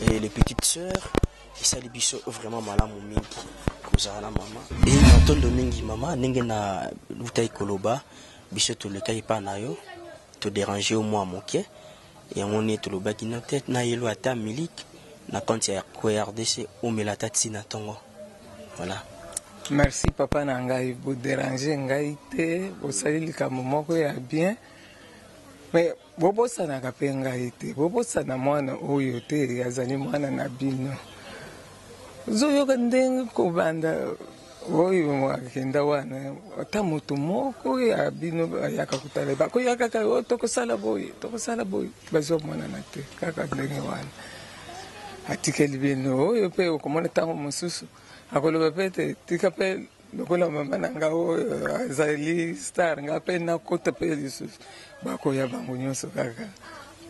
et les petites sœurs, esali biso vraiment malamu mingi kozala na mama. E matondo mingi mama, ndenge na lutaki koloba, biso tolekaki epai na yo, toderange yo mwa moke. Yango nde tolobaki na te na yelo ata miliki na compte ya RDC omela ata ntina ntongo. Voilà. Merci papa na ngai, boderange ngai te, bosali likambo moko ya bien. Mais bobosanaka mpe ngai te, bobosana mwana oyo te, azali mwana na bino. Ozoyoka ndenge kobanda oyo akenda wana, ata moto moko ya bino ayaka kotala, bakoya kaka oyo tokosala boye, tokosala boye, bazomonana te kaka ndenge wana. Atikeli bino oyo mpe okomona ntango mosusu akoloba mpe te, tika mpe lokola mama na nga oyo azali star, nga mpe nakota mpe lisusu. Bakoya bango nyonso kaka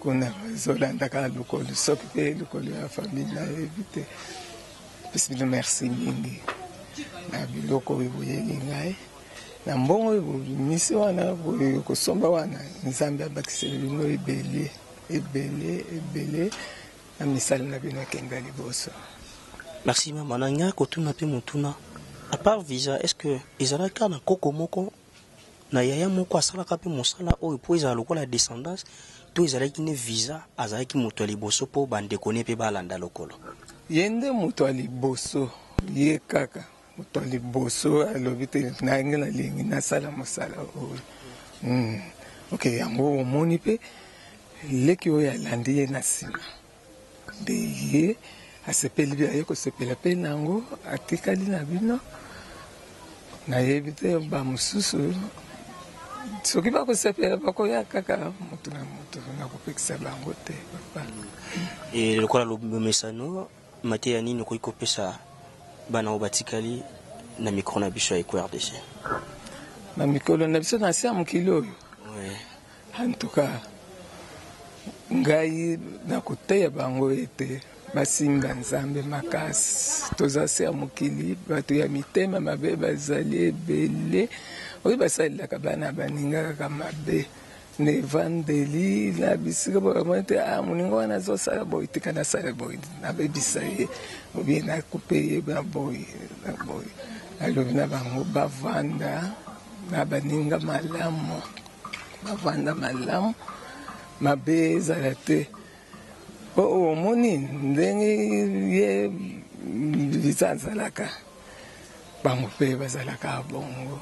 kuna, bazolanda kaka lokolo, soki mpe lokolo ya famille nayebi te. Pesi bino merci mingi na biloko oyo boyeli ngai, na mbongo oyo bobimisi wana, boye kosomba wana. Nzambe abakiseli bino ebele ebele ebele na misala na bino ekenda liboso. Merci mama. Na ngai kotuna mpe motuna, à part Visa, est-ce que ezalaki kaka na koko moko na yaya moko asalaka mpe mosala oyo mpo ezala lokola descendance, to ezalaki ne Visa azalaki moto ya liboso mpo bandeko ne mpe balanda lokolo? Ye nde moto ya liboso, ye kaka moto ya liboso alobi te nange nalingi nasala mosala oyo. Ok, yango omoni mpe leki oyo alandi ye na nsima nde ye asepeli mpe aye kosepela mpe nango, atikali na bino. Nayebi te bamosusu soki bakosepela, bakoya kaka moto na moto, nakopekisa bango te papa. E lokola lomesano, mateya nini okoki kopesa bana oyo batikali na micro na biso ya Eco RDC? Na mikolo na biso na se ya mokili oyo, en tout cas ngai nakoteya bango ete basimba Nzambe makasi. Toza se ya mokili, bato ya mitema mabe bazali ebele oyo basalelaka bana baninga kaka mabe na evandeli na bisika boye te. Ah, moninga wana azosala boye, tika nasala boye, nabebisa ye obie nakupe ye na boye na boye. Nalobi na bango bavanda na baninga malamu, bavanda malamu, mabe ezala te. Po omoni ndenge ye Visa azalaka, bango mpe bazalaka bongo,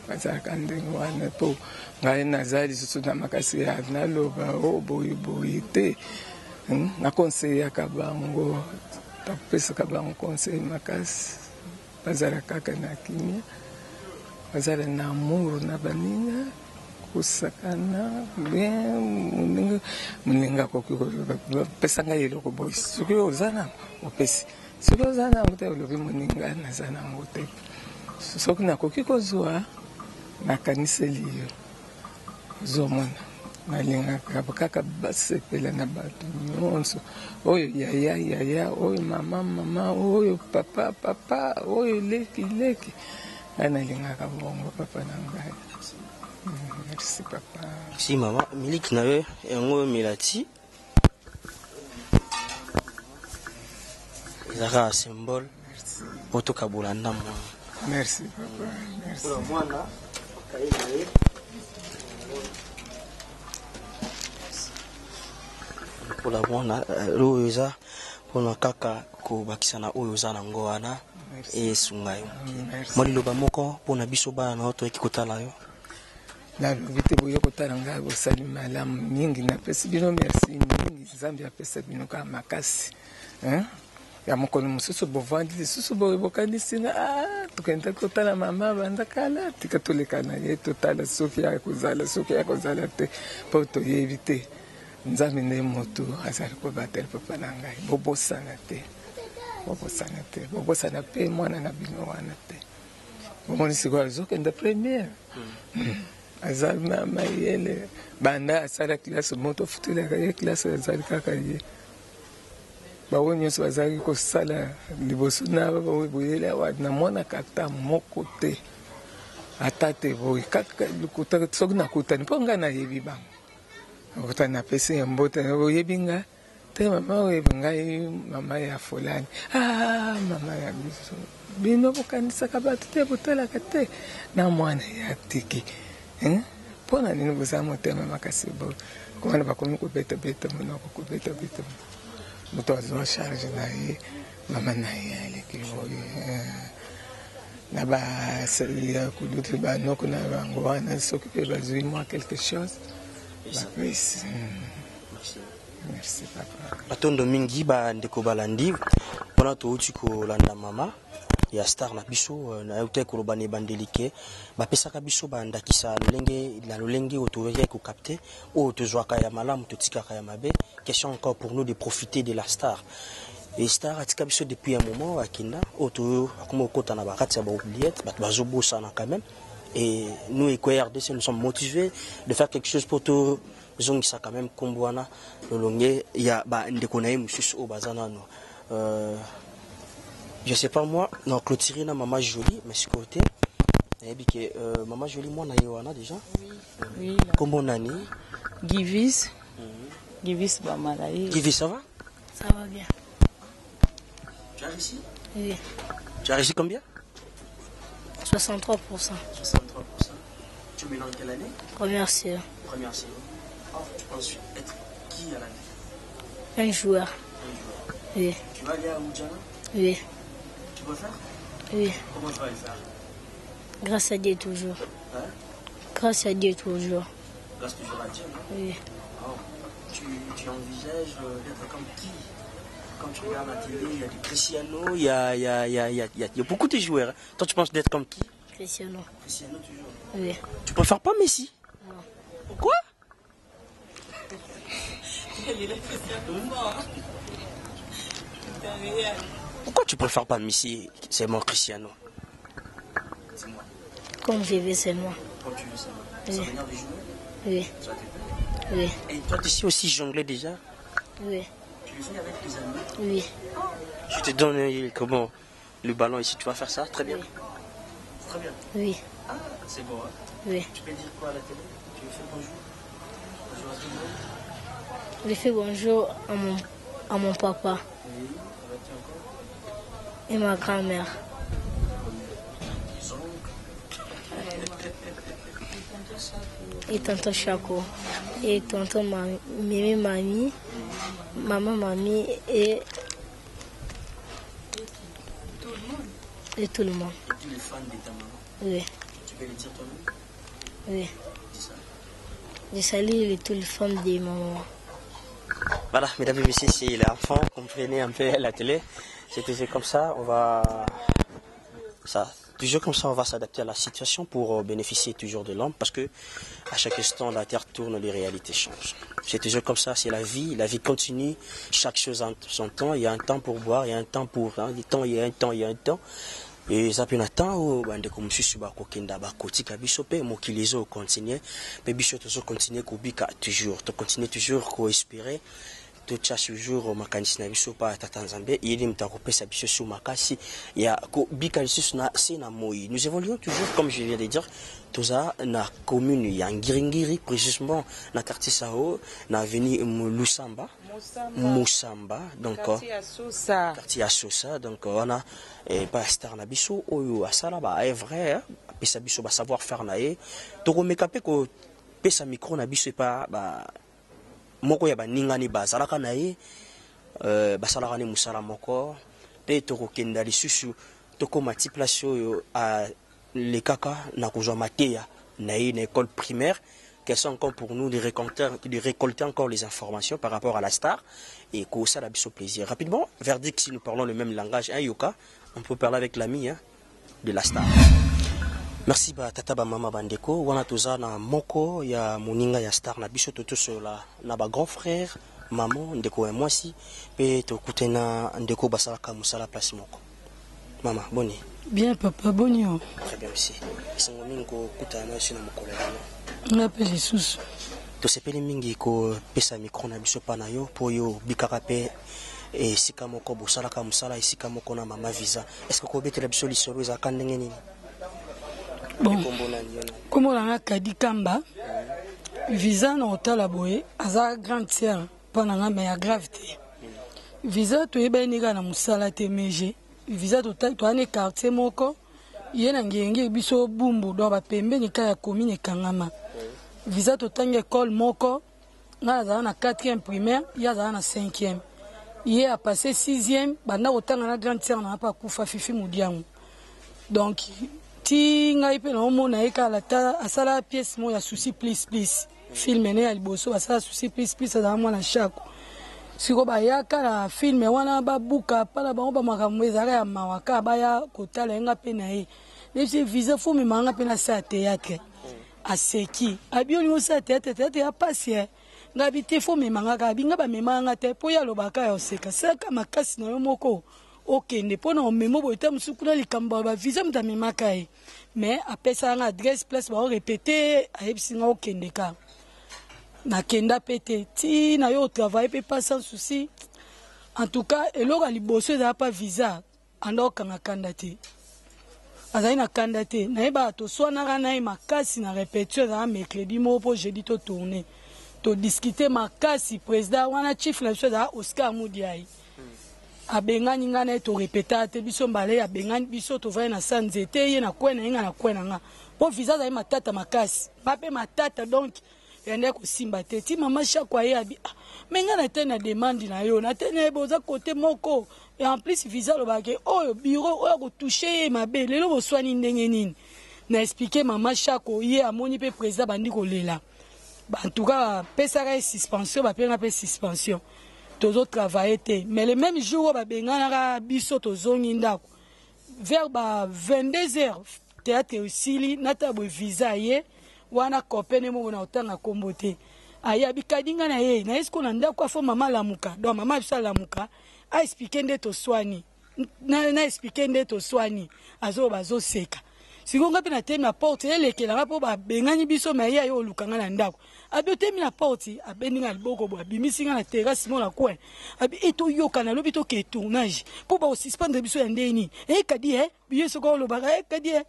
bazalaka ndenge wana. Mpo ngai naza lisusu na makasi ya naloba o boye boye te. Nakonseyaka bango, napesaka bango conseil makasi, bazala kaka na kimia, bazala na amour na baninga, kosakana bien. Moninga, moninga akoki kopesa ngai eloko boye, soki oza nango opesi, soki oza nango te olobi moninga naza nango te, soki nakoki kozwa nakaniseli yo. Ozomona, nalingaka kaka basepela na bato nyonso, oyo yaya yaya, oyo mama mama, oyo papa papa, oyo leki leki. Ngai nalingaka bongo papa na ngai. Merci papa. Si mama, miliki na yo yango omelati ezalaka symbole po tokabola ndambo wana. Merci papa, merci. Mwana kaye na ye. Lokola mwana oyo eza mpona kaka kobakisa na oyo oza nango wana, esunga yo. Mwa liloba moko mpona biso bana na yo toyaki kotala yo. Nalobi te, boye kotala ngai, bosali malamu mingi. Napesi bino merci mingi. Nzambe apesa bino kaka makasi ya mokolo mosusu bovandi lisusu boye, bokanisi nga: ah, tokendaki kotala mama banda kala, tika toleka na ye, totala soki ya kozala, soki ya kozala te, mpo toyebi te. Nzambe nde moto azali kobatela papa na ngai. Bobosana te, bobosana te, bobosana mpe mwana na bino wana te. Bomoni sikoyo azokende première, aza na mayele. Banda asala classe, moto afutelaka ye classe azali kaka ye. Bango nyonso bazalaki kosala liboso na boyeli awa, namonaka ata moko te, ata te boye kaka soki nakutani, mpo ngai nayebi bango, nakutani, napesi ya mbote: "Oyebi nga te, mama? Oyebi ngai, mama ya fulani." "Ah, mama ya biso, bino bokanisaka bato te, botalaka te na mwana ya tiki. Mpo na nini boza motema makasi boye?" Wana bakomi kobetabeta monoko, kobetabeta. Moto azwa charge na ye, mama na ye aleki boye na basali kulutu, banoko na bango wana, soki mpe bazwi mwa quelque chose, bapesi. Merci, papa. Batondo mingi, bandeko balandi. Mpona touti kolanda mama ya star na biso, nayoki koloba na ebandeli ke bapesaka biso bandakisa lolenge na lolenge oyo toyaki kocapter, oyo tozwaka ya malamu, totikaka ya mabe. Question encore pour nous de profiter de la star. Et star atika biso depuis un moment, akenda oyo toyo akoma kokota na bakati ya baoubliette, bato bazobosana quand même. Et nous, Eco RDC, nous sommes motivés de faire quelque chose pour tozongisa quand même nkombo wana lolonge ya bandeko na ye mosusu oyo baza nano. Je sais pas, moi na clôturer na mama Jolie, mais sikoyo te, nayebi ke mama Jolie, mwana ye wana déjà. Oui. Kombo nani? Givis, Givis Bamala ye. Givis, ça va? Ça va bien. Tu as réussi? Oui. Tu as réussi combien? 63%. 63%. Tu mets dans quelle année? Première CE. Première CE. Oh, tu penses être qui à la vie? Un joueur. Un joueur. Oui. Tu vas aller à Oudjana? Oui. Tu peux faire? Oui. Comment tu vas le faire? Grâce à Dieu toujours. Hein? Grâce à Dieu toujours. Grâce toujours à Dieu, non? Oui. Oh. Tu envisages d'être comme qui? Quand tu regardes la télé, il y a du Cristiano, il y a, il y, a, il y, a, il y, a, il y a beaucoup de joueurs. Toi, tu penses d'être comme qui? Cristiano. Cristiano toujours. Oui. Tu préfères pas Messi? Non. Pourquoi? Pourquoi tu préfères pas Messi? C'est moi Cristiano. C'est moi. Comme je veux seulement. Comme tu veux seulement. Oui. Ça manière de jouer? Oui. Ça te plaît? Oui. Et toi, tu sais aussi jongler déjà? Oui. Tu le fais avec tes amis? Oui. Je te donne comment le ballon ici, tu vas faire ça? Très bien. Oui. Très bien. Oui. Ah, c'est bon, hein? Oui. Tu peux dire quoi à la télé? Tu veux faire bonjour? Bonjour à tout le monde. Je fais bonjour à mon papa Oui, avec qui encore? Et ma grand-mère. Tes oncles? Et tonton Chaco. Et tonton Mimi Mami. Maman Mami et tout le monde. Et tous les fans de ta maman. Oui. Tu peux le dire toi-même? Oui. Dis ça. Je salue tous les fans de maman. Voilà, mesdames et messieurs, c'est l'enfant, comprenez un peu la télé. C'est toujours comme ça, on va. Ça, toujours comme ça, on va s'adapter à la situation pour bénéficier toujours de l'homme, parce que à chaque instant, la terre tourne, les réalités changent. C'est toujours comme ça, c'est la vie continue, chaque chose en son temps. Il y a un temps pour boire, il y a un temps pour, hein, il y a un temps, il y a un temps, il y a un temps. Eza mpe na temps oyo bandeko mosusu bakokenda, bakotika biso, mpe mokili ezokontinue, mpe biso tozokontinue kobika toujours, tokontinue toujours koespérer, totia toujours makanisi na biso pa tata Nzambe. Ye nde moto akopesa biso su makasi ya kobika lisusu na se na moi. Nous évoluons toujours, comme je viens de dire, toza na commune ya Ngiringiri, précisément na quartier Sao, na avenue Lusamba Musamba, donc Quartier ya Sosa. Quartier ya Sosa. Donc wana epa star na biso oyo asala ba œuvre, apesa biso ba savoir faire na ye. Tokomeka mpe kopesa micro na biso epa ba Moko ya baningani bazalaka na ye, basalaka ne mosala moko, mpe tokokenda lisusu tokóma ti place oyo alekaka na kozwa mateya na ye na école primaire. Question encore pour nous de récolter encore les informations par rapport à la star et que ça a biso plaisir. Rapidement, verdict, si nous parlons le même langage, hein, Yoka, on peut parler avec l'ami, hein, de la star. Merci ba tata, ba mama, bandeko. Wana toza na moko ya moninga ya star na biso, totosola na ba grand frère, maman, ndeko ya mwasi, pe tokutena ndeko basalaka mosala place moko. Mama, boni? Bien papa, boni yo? Très bien aussi. Esengo mingi kokutana na yo na mokolo ya lelo. Nga mpe lisusu. Tosepeli mingi kopesa micro na biso mpa na yo, mpo oyo obikaka mpe esika moko, bosalaka mosala esika moko na mama Visa. Est ce que kobetela biso lisolo ezalaka ndenge nini? Bon. Kombo nani yo? Nkombo na nga Kadi Kamba. Visa na kotala boye aza grande sœur mpo na nga, mais ya grave te. Visa toyebani kaka na mosala te, mais Visa toya ne quartier moko, ye na Ngenge, biso Bumbu, donc bapembeni ka ya commune ekangama. Visa totangi école moko, ngai azala na 4e primaire, ye azala na 5e. Ye apasse 6e, banda kotanga na grande sœur na nga mpe akufa, Fifi Modiango. Donc ti ngai mpe naomona ye kala ta asala pièce moko ya Souci plus plus, film ne ya liboso asala Souci plus plus, azala mwana Shako. Siko bayaka na film wana, babuka mpana bango bamakambo ezalaka ya mawa kaka baya kotala ye. Nga mpe na ye nayebisi Visa fo memanga mpe nasala théâtre. Aseki, abi: "Olingi osala théâtre? Théâtre ya pasi e." Nga bi te, fo memanga kaka. Abi nga bamemaka nga te, mpo ye alobaka ya oseka saka makasi na yo moko okende mpo na omemo boye te. Mosusu kuna likambo ya bavisa, moto amemaka ye, mais apesaka nga adresse place baorépéter, ayebisi nga okende kaka. Nakenda mpe te ti na yo otravaille mpe pas sans souci. En tout cas, eloko ya liboso ezala pa Visa anda okanga kanda te, azali na kanda te. Nayebaka toswanaka na ye makasi na répétition, ezala mercredi moko mpo jeudi totourne, todiscute makasi. Président wana, chief na biso ezala Oscar Mudiai, abengani ngai na ye, torepeta te biso mbala. Abengani biso, tovandi na sa nzete, ye na kwe na ye, ngai na kwe na nga, mpo Visa azali matata makasi, nga mpe matata, donc yande kosimba te. Ti mama Shako aye, abi: "Ah, mais ngai na te na demande na yo na te, nayeba oza kote moko." Et en plus Visa alobaka oyo bureau oyo akotouche ye mabe. Lelo boswani ndenge nini? Na expliquer mama Shako, ye amoni mpe président bandi kolela. En tout cas bapesaka ye suspension, bapenga mpe suspension, tozotravaille te. Mais le même jour oyo babenganaka biso, tozongi ndako vers ba 22 heures, théâtre esili, nata boye Visa ye wana kopene moko na kotanga nkombo te, aye abikadi nga na ye, naye sikoyo na ndako afo mama alamuka. Donc mama biso alamuka, aexpliquer nde toswani, na expliquer nde toswani, azoloba, azoseka. Sikoyo nga mpe natemi na porte, elekelanga mpo babengani biso, mais ye aye oluka nga na ndako. Abi otemi na porte, abendi nga liboko boye, abimisi nga na terrasse mo na coin, abi e toyokana, alobi toke tournage mpo bakosuspendre biso ya ndenge nini. Ekadi e biye soki olobaka ekadi e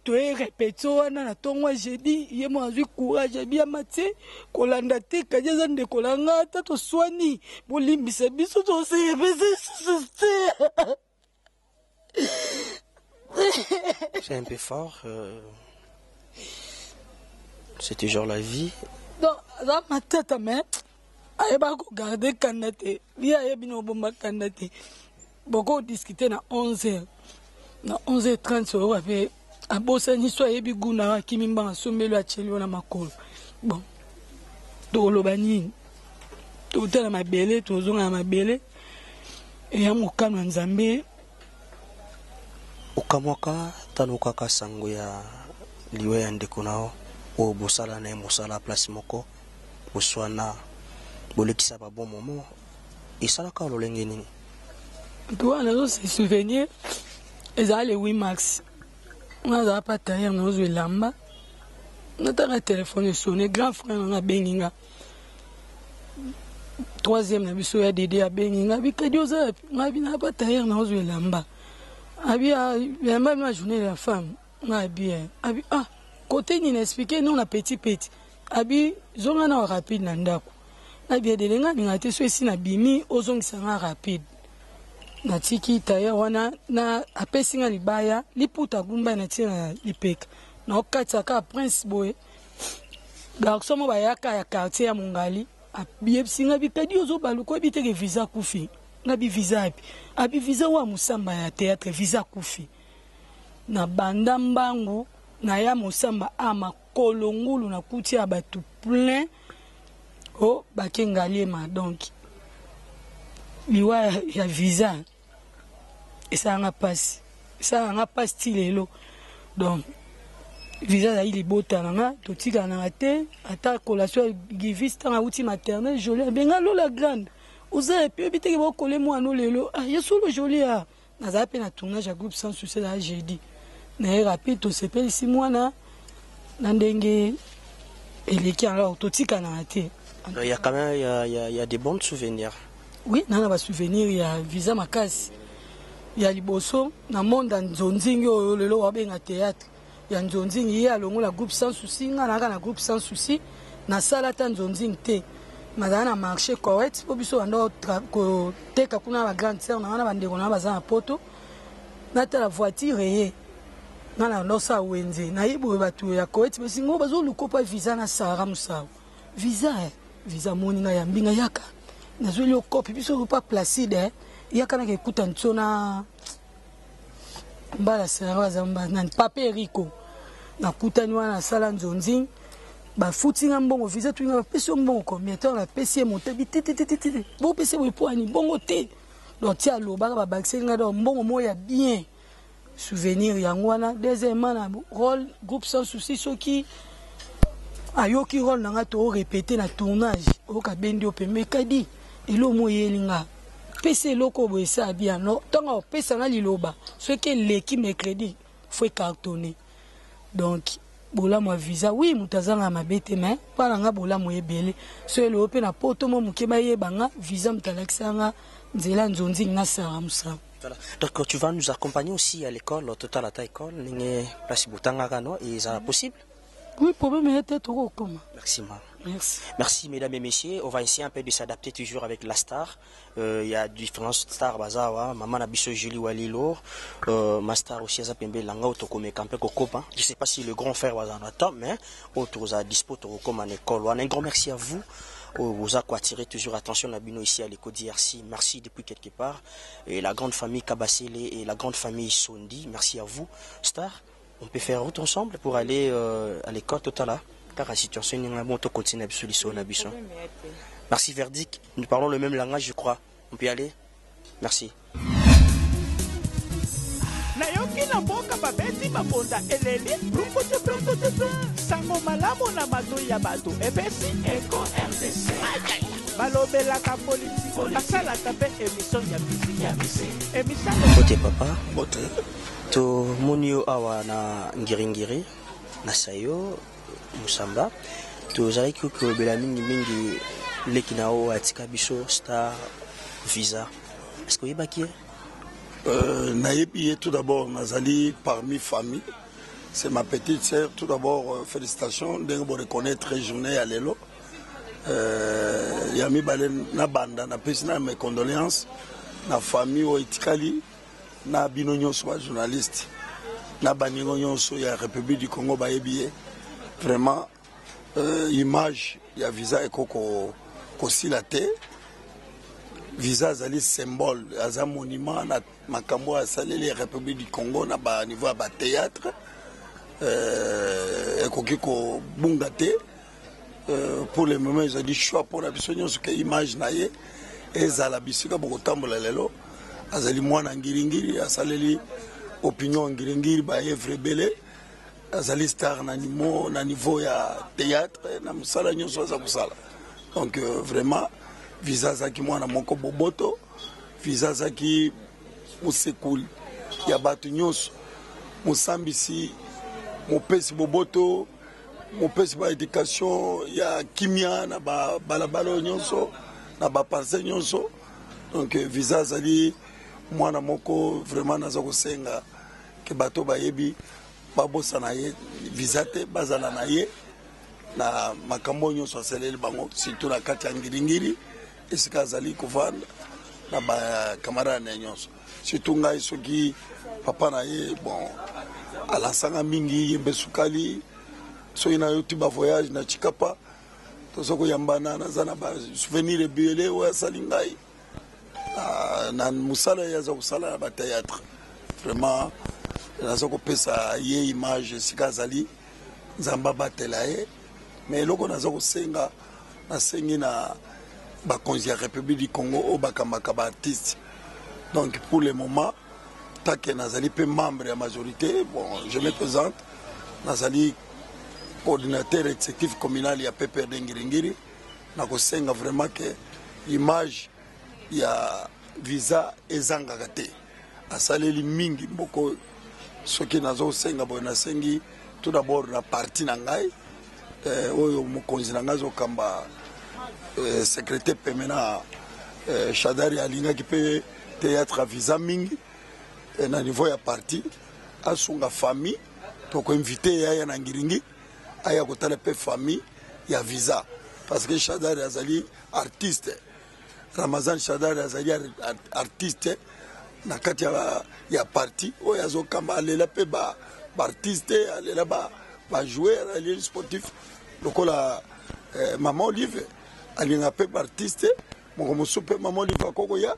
toye répétition wana na ntongo ya jeudi. Ye mo azwi courage, abi ama te kolanda te, kadi aza ndeko na nga, ata toswani, bolimbisa biso, toserepese lisusu te. C'est un peu fort. C'est toujours la vie. Donc aza matata, mais ayebaka kogarder kanda te. Ye ayebi na obomba kanda te. Boko discuter na 11 heures, na 11 heures 30 oyoka mpe abosani so ayebi guna, akimi mbanga, asombeli, atieli yo na makolo. Bon, tokoloba nini? Totala mabele, tozonga na mabele, eya mokano ya Nzambe. Okamwaka ntango kaka sango ya liwa ya ndeko na yo oyo bosala na ye mosala place moko, boswana, bolekisa babon moment, esalaka lolenge nini? Ntuka nazo se souvenir, ezala le 8 mars, nga azala pa tailleur, nazozwa elamba, natanga telefone esonne, grand frère nanga abengi nga, troisième na biso ya Dede abengi nga, bikadi oza? Nga bi na pa tailleur, nazozwa elamba. Abi elamba bino ya Journée de la femme. Nga abi abi ah kote nini? Expliquer non na petit petit, abi zonga na rapide na ndako. Abi edele nga ninga te, so esi nabimi, ozongisa nga rapide. Natiki tailleur wana na apesi nga libaya, liputa gumba, natie na lipeka, naokatisa kaka prince boye, garçon mo bayaka ya quartier ya Mongali. Ayebisi nga bi kadi ozobaluka oyebi te ke visa akufi. Nga bi visa yapi? Abi visa oyo ya mosamba ya théâtre, visa akufi. Na banda mbangu na ya mosamba a makolo ngulu na kuti ya bato plein o bake ngaliema. Donc liwa ya visa esalanga mpasi, esalaka nga mpasi ti lelo. Donc visa azali libota na nga, totikanaka te. Ata collation ya givis ntango awuti maternel, Jolie abenga Lola grande, oza epi oyebi teke bakole mwana lelo. Ah, ye solo Jolie a nazala mpe na tournage ya groupe Sans Souci, ezala jeudi na ye rapide, tosepelisi mwana na ndenge eleki. Alors totikanaka te. Il y a quand même il y a des bons souvenirs. Oui, na basouvenir ya visa makasi. Ya liboso na monde ya nzonzingi oyo lelo wabenga théâtre ya nzonzingi, ye alongola groupe Sans Souci. Nga nayaka na groupe Sans Souci, nasala ata nzonzingi te, nazala na marché correct mpo biso banda koteka kuna na bagrande sœur na nga na bandeko na nga baza na poto. Natala voiture eye, nga na ndosala wenze, nayebi oyo bato ya Koweït besingo bazoluka mpo visa na Sara Mosao visa eh. Visa moni nga yambi nga, yaka nazweli yo kope biso pa Placide eh. Yaka naka ekuta ntso na mbala Sara aza nani, papa Eriko. Nakutani wana, nasala nzonzing, bafuti nga mbongo. Visa tuinga bapesi yo mbongo combien? Ntango napesi ye motebi tititititi, bopesi boye po ani mbongo te. Donc ti alobaka babakiseli nga donc mbongo moko ya bien. Souvenir yango wana. Deuxièmement, na rôle groupe Sans Souci, soki ayoki rôle na nga to répété na tournage, oyoka bendi yo pembe kadi eloko mo eyeli nga, pesa eloko boye esala bien. No ntango opesa nga liloba, soki eleki mercredi, faut ecartonner. Donc bolamu ya visa, oui, moto azanga mabe te, mais mpa na nga bolamu ebele. So eloo mpe na poto mo moke bayeba nga, visa moto alakisa nga nzela nzonzingi na Sara Mosala. Voilà. Donc tu vas nous accompagner aussi à l'école, Total à ta école, ndenge place botangaka no, et ça possible? Oui, problème ete tokokoma. Merci ma. Merci. Merci mesdames et messieurs, on va essayer un peu de s'adapter toujours avec la star. Il y a différentes stars bazawa, maman na biso Julie Walilo, ma star aussi aza pembe langa otokomeka mpe kokopa. Je sais pas si le grand frère baza na temps, mais autour à dispo tokokoma na école. Un grand merci à vous. Vous a attiré toujours attention na bino ici à l'éco DRC. Merci depuis quelque part. Et la grande famille Kabasele et la grande famille Sondi, merci à vous. Star, on peut faire route ensemble pour aller à l'école Totala. Car la situation est bon, on continue à biso. Merci Verdict, nous parlons le même langage, je crois. On peut y aller. Merci. Nayoki na mboka babeti mabonda eleli brunkutu brunkutu, sango malamu na matoi ya bato epesi Eko RDC. Balobelaka politike, basalaka mpe émission ya musique, émission. Mbote papa. Mbote. Tomoni yo awa na Ngiringiri na Sayo Musamba. Tozalaki kolobela mingimingi leki na oyo atika biso, star Visa. Est ce que oyebaki ye? Nayebi ye. Tout d'abord nazali parmi famille, c'est ma petite sœur. Tout d'abord félicitations ndenge boreconnaître journée ya lelo. Ya mibale, na banda napesi na mes condoléances na famille oyo etikali, na bino nyonso bajournaliste, na baningo nyonso ya République du Congo bayebi ye. Vraiment image ya Visa eko kosila te. Visa azali symbole, aza monument na makambo oyo asaleli ya République du Congo na baniveau ya bathéâtre, ekoki kobunga te. Pour le moment ezali choix mpona biso nyonso ke image na ye ezala bisika bokotambola lelo. Azali mwana Ngiringiri, asaleli opinion Ngiringiri baevre ebele. Azali star na niveau ya théâtre, na mosala nyonso aza kosala. Donc vraiment Visa azalaki mwana moko boboto. Visa azalaki mosekuli ya bato nyonso, mosambisi, mopesi boboto, mopesi baéducation ya kimia na babalabala oyo nyonso, na baparcelle nyonso. Donc Visa azali mwana moko vraiment naza kosenga ke bato bayebi babosana ye Visa te, bazala na ye na makambo oyo nyonso asaleli bango, surtout na kati ya Ngiringiri esika azali kovanda na bacamarade na ye nyonso. Surtout ngai, soki papa na ye, bon, alansanga mingi ye mpe sukali. Soki nayoti bavoyage na Chikapa. Toza koyambana, naza na basouvenir ebele oyo asali ngai na mosala ye aza kosala na bathéâtre. Vraiment naza kopesa ye image esika azali, Nzambe abatela ye. Mais eloko naza kosenga, nasengi na bakonzi ya République du Congo oyo bakambaka baartiste. Donc pour le moment, tant que nazali mpe membre ya majorité, bon, je me présente, nazali coordinateur exécutif communal ya PPRD Ngiringiri, nakosenga vraiment ke image ya Visa ezangaka te. Asaleli mingi moko. Soki nazosenga boye, nasengi tout d'abord na parti na ngai oyo mokonzi na ngai azokamba, secrétaire peme na Shadari, alingaki mpe théâtre ya Visa mingi. Na niveau ya parti, asunga famille, tokoinvite ye aya na Ngiringi, aya kotala mpe famille ya Visa, parce que Shadari azali artiste. Ramazan Shadari azali artiste na kati ya parti oyo azokamba. Alela mpe baartiste, alela bajoueur, aleli sportif lokola Mama Olive, alinga mpe baartiste. Moko mosusu mpe Mama Olive akokoya,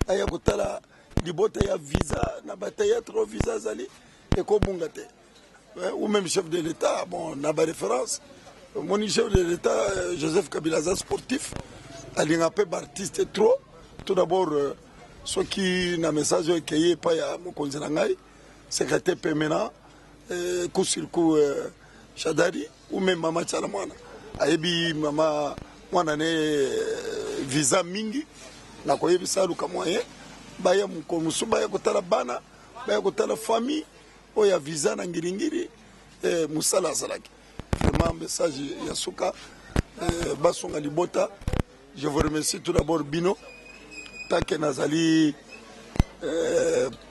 aya kotala libota ya Visa na bathéâtre oyo Visa azali, ekobunga te. Ou même chef de l'État, bon, na baréférence, omoni chef de l'État Joseph Kabila aza sportif, alinga mpe baartiste trop. Tout d'abord, soki na message oyo ekei epai ya mokonzi na ngai, secrétaire permanent, coup sur coup, Shadari ou même Mama Tiala Mwana, ayebi mama mwana ne Visa mingi, nakoyebisa aluka moyen baya mokolo mosusu, baya kotala bana, baya kotala famille oyo ya Visa na Ngiringiri. Mosala azalaki vraiment. Message ya suka, basunga libota. Je vous remercie tout d'abord bino. Take nazali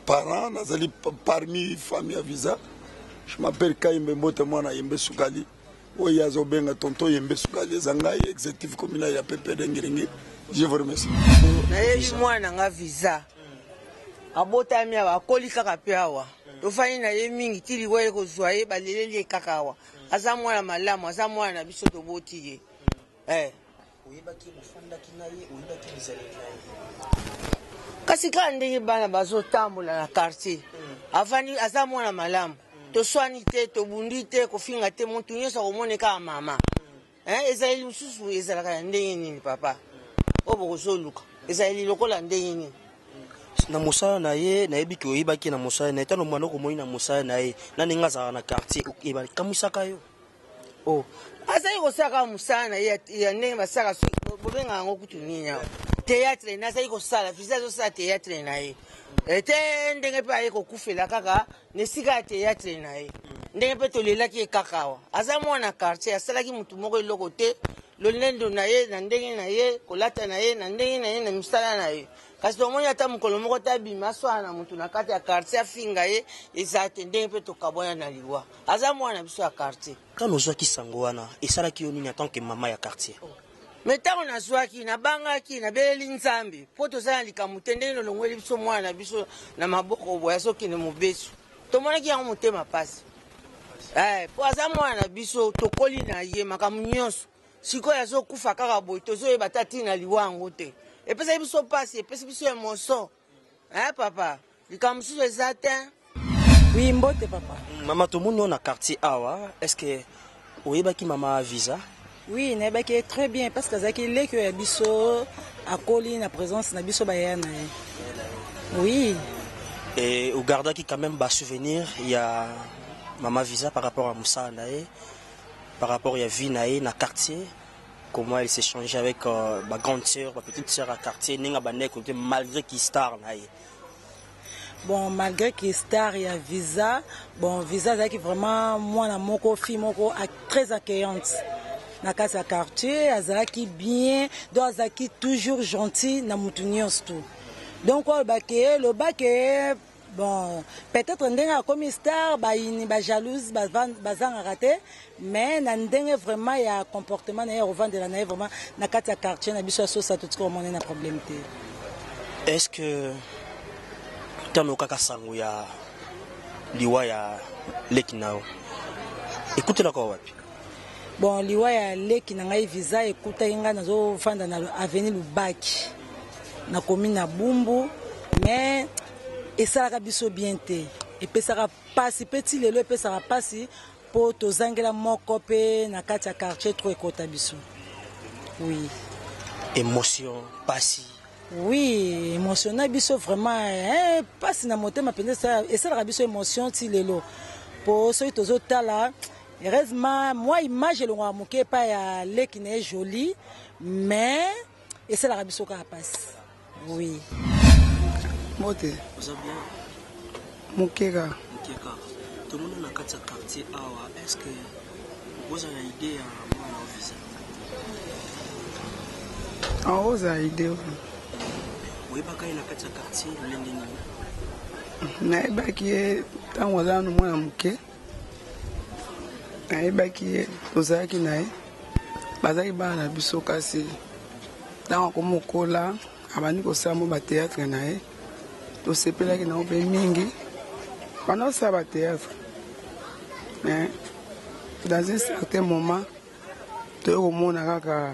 parent, nazali parmi famille ya Visa. Je m'appelle Kayembe Mbote, mwana Yembe Sukali, oyo azobenga tonton Yembe Sukali. Eza ngai exécutif communal ya PPD Ngiringiri. Je vous remercie. Nayebi mwana nga Visa, abotami awa, akoli kaka mpe awa, tofandi na ye mingi ti liwa ye kozwa ye, baleleli ye kaka awa. Aza mwana malamu, aza mwana na biso, toboti ye eh. Oyebaki, bofandaki na ye, oyebaki bizaleli na ye? Kasi kaka ndenge bana bazotambola na quartier, avandi, aza mwana malamu. Toswani te, tobundi te, kofinga te, motu nyonso akomona kaka mama. Ezaleli mosusu ezalaka ya ndenge nini, papa? Oyo bokozoluka ezaleli lokola ndenge nini? Na mosala na ye, nayebi ke oyebaki na mosala na ye. Ntango mwana okomoni na mosala na ye na ndenge azalaka na quartier, ekamwisaka yo? Oh, azali kosala kaka mosala na ye ya ndenge basalaka, bobengaka yango kutu nini awa, théâtre na azali kosala. Visa azosala théâtre na ye ete ndenge mpe aye kokufela kaka na esika ya théâtre na ye, ndenge mpe tolelaki ye kaka awa. Aza mwana quartier, asalaki motu moko eloko te. Lolendo na ye na ndenge na ye, kolata na ye na ndenge na ye, na misala na ye. Kasi tomoni ata mokolo moko te abima aswana na motu na kati ya quartier, afinga ye, eza te. Ndenge mpe tokabwana na liwa, aza mwana biso ya quartier. Ntango ozwaki sango wana, esalaki yo nini en tant que mama ya quartier? Me ntango nazwaki, nabangaki, nabeleli Nzambe mpo toza na likambo te. Ndenge lolongweli biso mwana na biso na maboko boye, azokende mobesu, tomonaki yango motema mpasi, mpo aza mwana na biso, tokoli na ye makambo nyonso. Sikoyo azokufa kaka boye, tozoyeba ata ntina liwa yango te. Epesaki biso mpasi, epesi biso émotion. Papa, likambo mosusu eza te. Oui, mbote papa. Mama, tomoni yo na quartier awa. Est ce que oyebaki mama Visa? Oui, nayebaki ye très bien, parce que azalaki leki oyo ya biso, akoli na présence na biso, bayaya na ye, oui. Et ogardaki quand même basouvenir ya mama Visa par rapport à mosala na ye, par rapport ya vie na ye na quartier, comment elle s'échangeait avec ba grande sœur, ba petite sœur à quartier, ndenge abandaki te malgré ki star na ye? Bon, malgré que star ya Visa, bon, Visa azalaki vraiment mwana moko, fille moko très accueillante na kati ya quartier. Azalaki bien, donc azalaki toujours gentil na mutu nyonso tu. Donc oyo bake lobake, bon, peut-être ndenge akomi star, bayini, bajalouse bazangaka te, mais na ndenge vraiment ya comportement na ye, ya kovandela na ye vraiment na kati ya quartier na biso ya Sosa, totika komona na problème te. Est ce que ntango kaka sango ya liwa ya leki na yo ekutelaka wapi? Bon, liwa ya leki na ngai Visa ekutaki ngai nazofanda na avenue Lubaki na commune ya Bumbu, mais esalaka biso bien te, epesaka pasi mpe ti lelo epesaka pasi mpo tozangela moko mpe na kati ya quartier trop ekota biso. Oui. Émotion, pasi. Oui, émotion na biso vraiment eh, pasi na motema mpenza esalaka biso émotion ti lelo mpo soki tozotala. Heureusement mwa image elongwaka moke epai ya leki na ye Jolie, mais esalaka biso kaka pasi. Oui. Mbote. Oza bien? Moke kaka. Moke kaka. Tomona na kati ya quartier awa, est-ce que okozala na idée ya mwana wa Visa? Akozala idée wana. Oyebaka ye na kati ya quartier lolenge nini? Nayebaki ye ntango aza nanu mwana moke. Nayebaki ye, tozalaki na ye, bazalaki bana na biso. Kasi ntango akomi kokola, abandi kosala mwa bateatre na ye, tosepelaki nango mpe mingi. Banda kosala bateatre, mais dans un certain moment toye komona kaka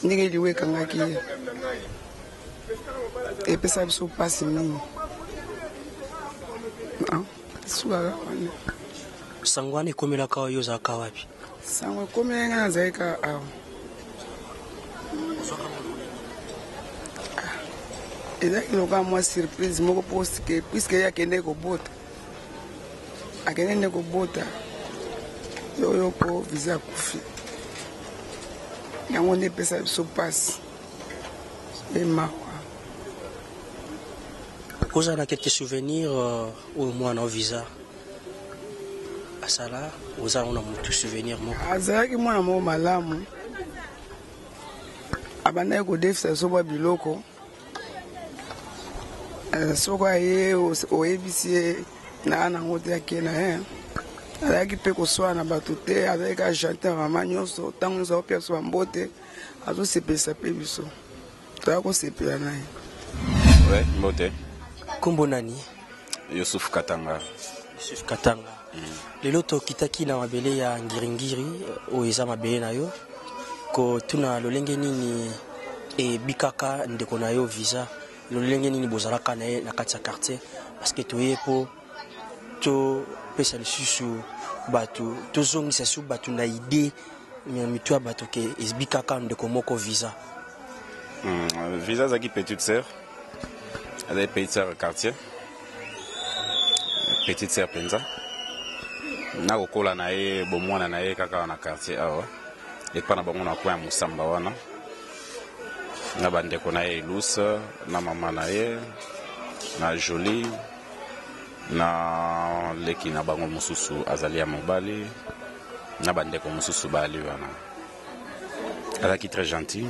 ndenge liwa ekangaki ye, epesa biso mpasi mingi. Suka kaka wana. Sango wana ekomelaka yo, ozalaka wapi? Sango ekomela ngai, nazali kaka awa. Ezalaki lokola mwa surprise moko puisque ye akendeki kobota, akende nde kobota oyo mpo Visa akufi. Yango nde epesa biso mpasi mpe mawa. Okozala na quelques souvenirs oyo mwana o Visa asala, oza yango na motu, souvenir moko? Azalaki mwana moko malamu, abandaki kodefisa biso mwa biloko. Soko aye, oyebisi ye naa nango te, ake na ye. Azalaki mpe koswana na bato te, azalaki kaka gentil na mama nyonso. Ntango nyonso aopia biso bambote, azosepelisa mpe biso, toya kosepela na ye. Ouais, mbote. Kombo nani? Yusuf Katanga. Yusuf Katanga. Lelo tokitaki na mabele ya Ngiringiri oyo eza mabele na yo, kotuna lolenge nini ebikaka ndeko na yo Visa, lolenge nini bozalaka na ye na kati ya quartier, parce que toye mpo topesa lisusu bato, tozongisa su bato na idée na mitu ya bato ke ebikaka ndeko moko Visa. Visa azalaki petite sœur, azalaki petite sœur ya quartier, petite sœur mpenza. Na kokola na ye, bomwana na ye kaka na quartier awa, epa na bango na coin ya Mosamba wana, na bandeko na ye Elus, na mama na ye, na Jolie, na leki na bango mosusu azali ya mobali, na bandeko mosusu baali wana. Azalaki très gentil,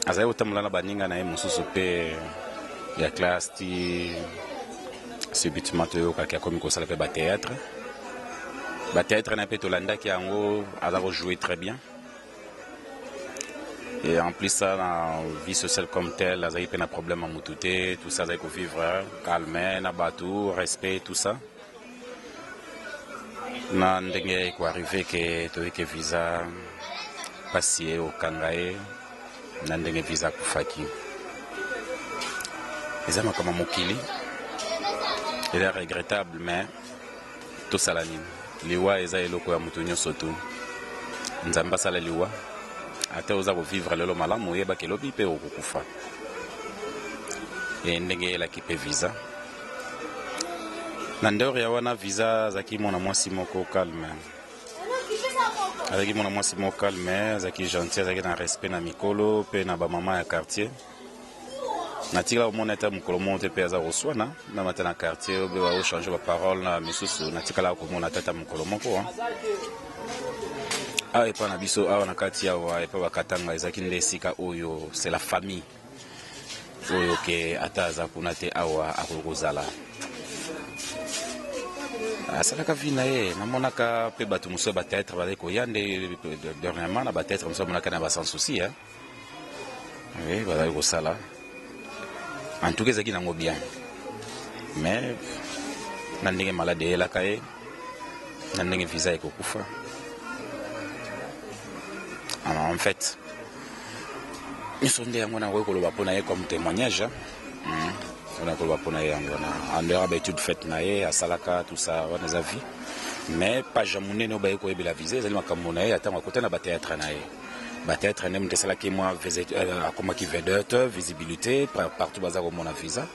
azali kotambola na baninga na ye mosusu mpe ya classe ti subitement toyokaki akomi kosala mpe batéâtre. Batéâtre na ye mpe tolandaki yango, aza kojouer très bien. Et en plus ça, na vie sociale comme telle, azalaki mpe na problème ya motu te, tout ça, azali kovivre calme na bato, respect, tout ça. Na ndenge ekoarrive ke toyeke Visa, mpasi ye okanga ye, na ndenge Visa akufaki, eza makambo ya mokili, eza regrettable, mais tosala nini? Liwa eza eloko ya moto nyonso tu. Nzambe asala liwa. Ata oza kovivre lelo malamu, oyebaki elobi mpe okokufa. E ndenge eyelaki mpe Visa na ndor ya wana, Visa azalaki mwana mwasi moko calme, azalaki mwana mwasi moko calme, azalaki gentil, azalaki na respect na mikolo mpe na bamama ya quartier. Natikala komona ata mokolo moko te mpe aza koswana na mata na quartier obe baochange baparole na misusu. Natikala komona tata mokolo moko awa epa na biso awa na kati awa epa bakatanga. Ezalaki nde esika oyo c'est la famille, oyo ke ata aza kuna te, awa akoki kozala, asalaka vie na ye. Namonaka mpe bato mosusu ya bateatre bazali koya nde dernièrement na bateatre mosusu, amonaka na baSans Souci, oui, bazali kosala. En tout cas ezalaki nango bien, mais na ndenge malade eyelaka ye, na ndenge Visa ekokufa. En fait, nyonso nde yango nakoki koloba mpo na ye comme témoignage. Mpona koloba mpo na ye yango wana, en dehors ya baétude faite na ye asalaka, tout ça wana eza vie. Mais page ya monene oyo baye koyebela Visa ezali makambo na ye ya ntango akota na bathéâtre na ye. Bathéâtre nde moto esalaki mwa akomaki vedette, visibilité partout, baza komona Visa.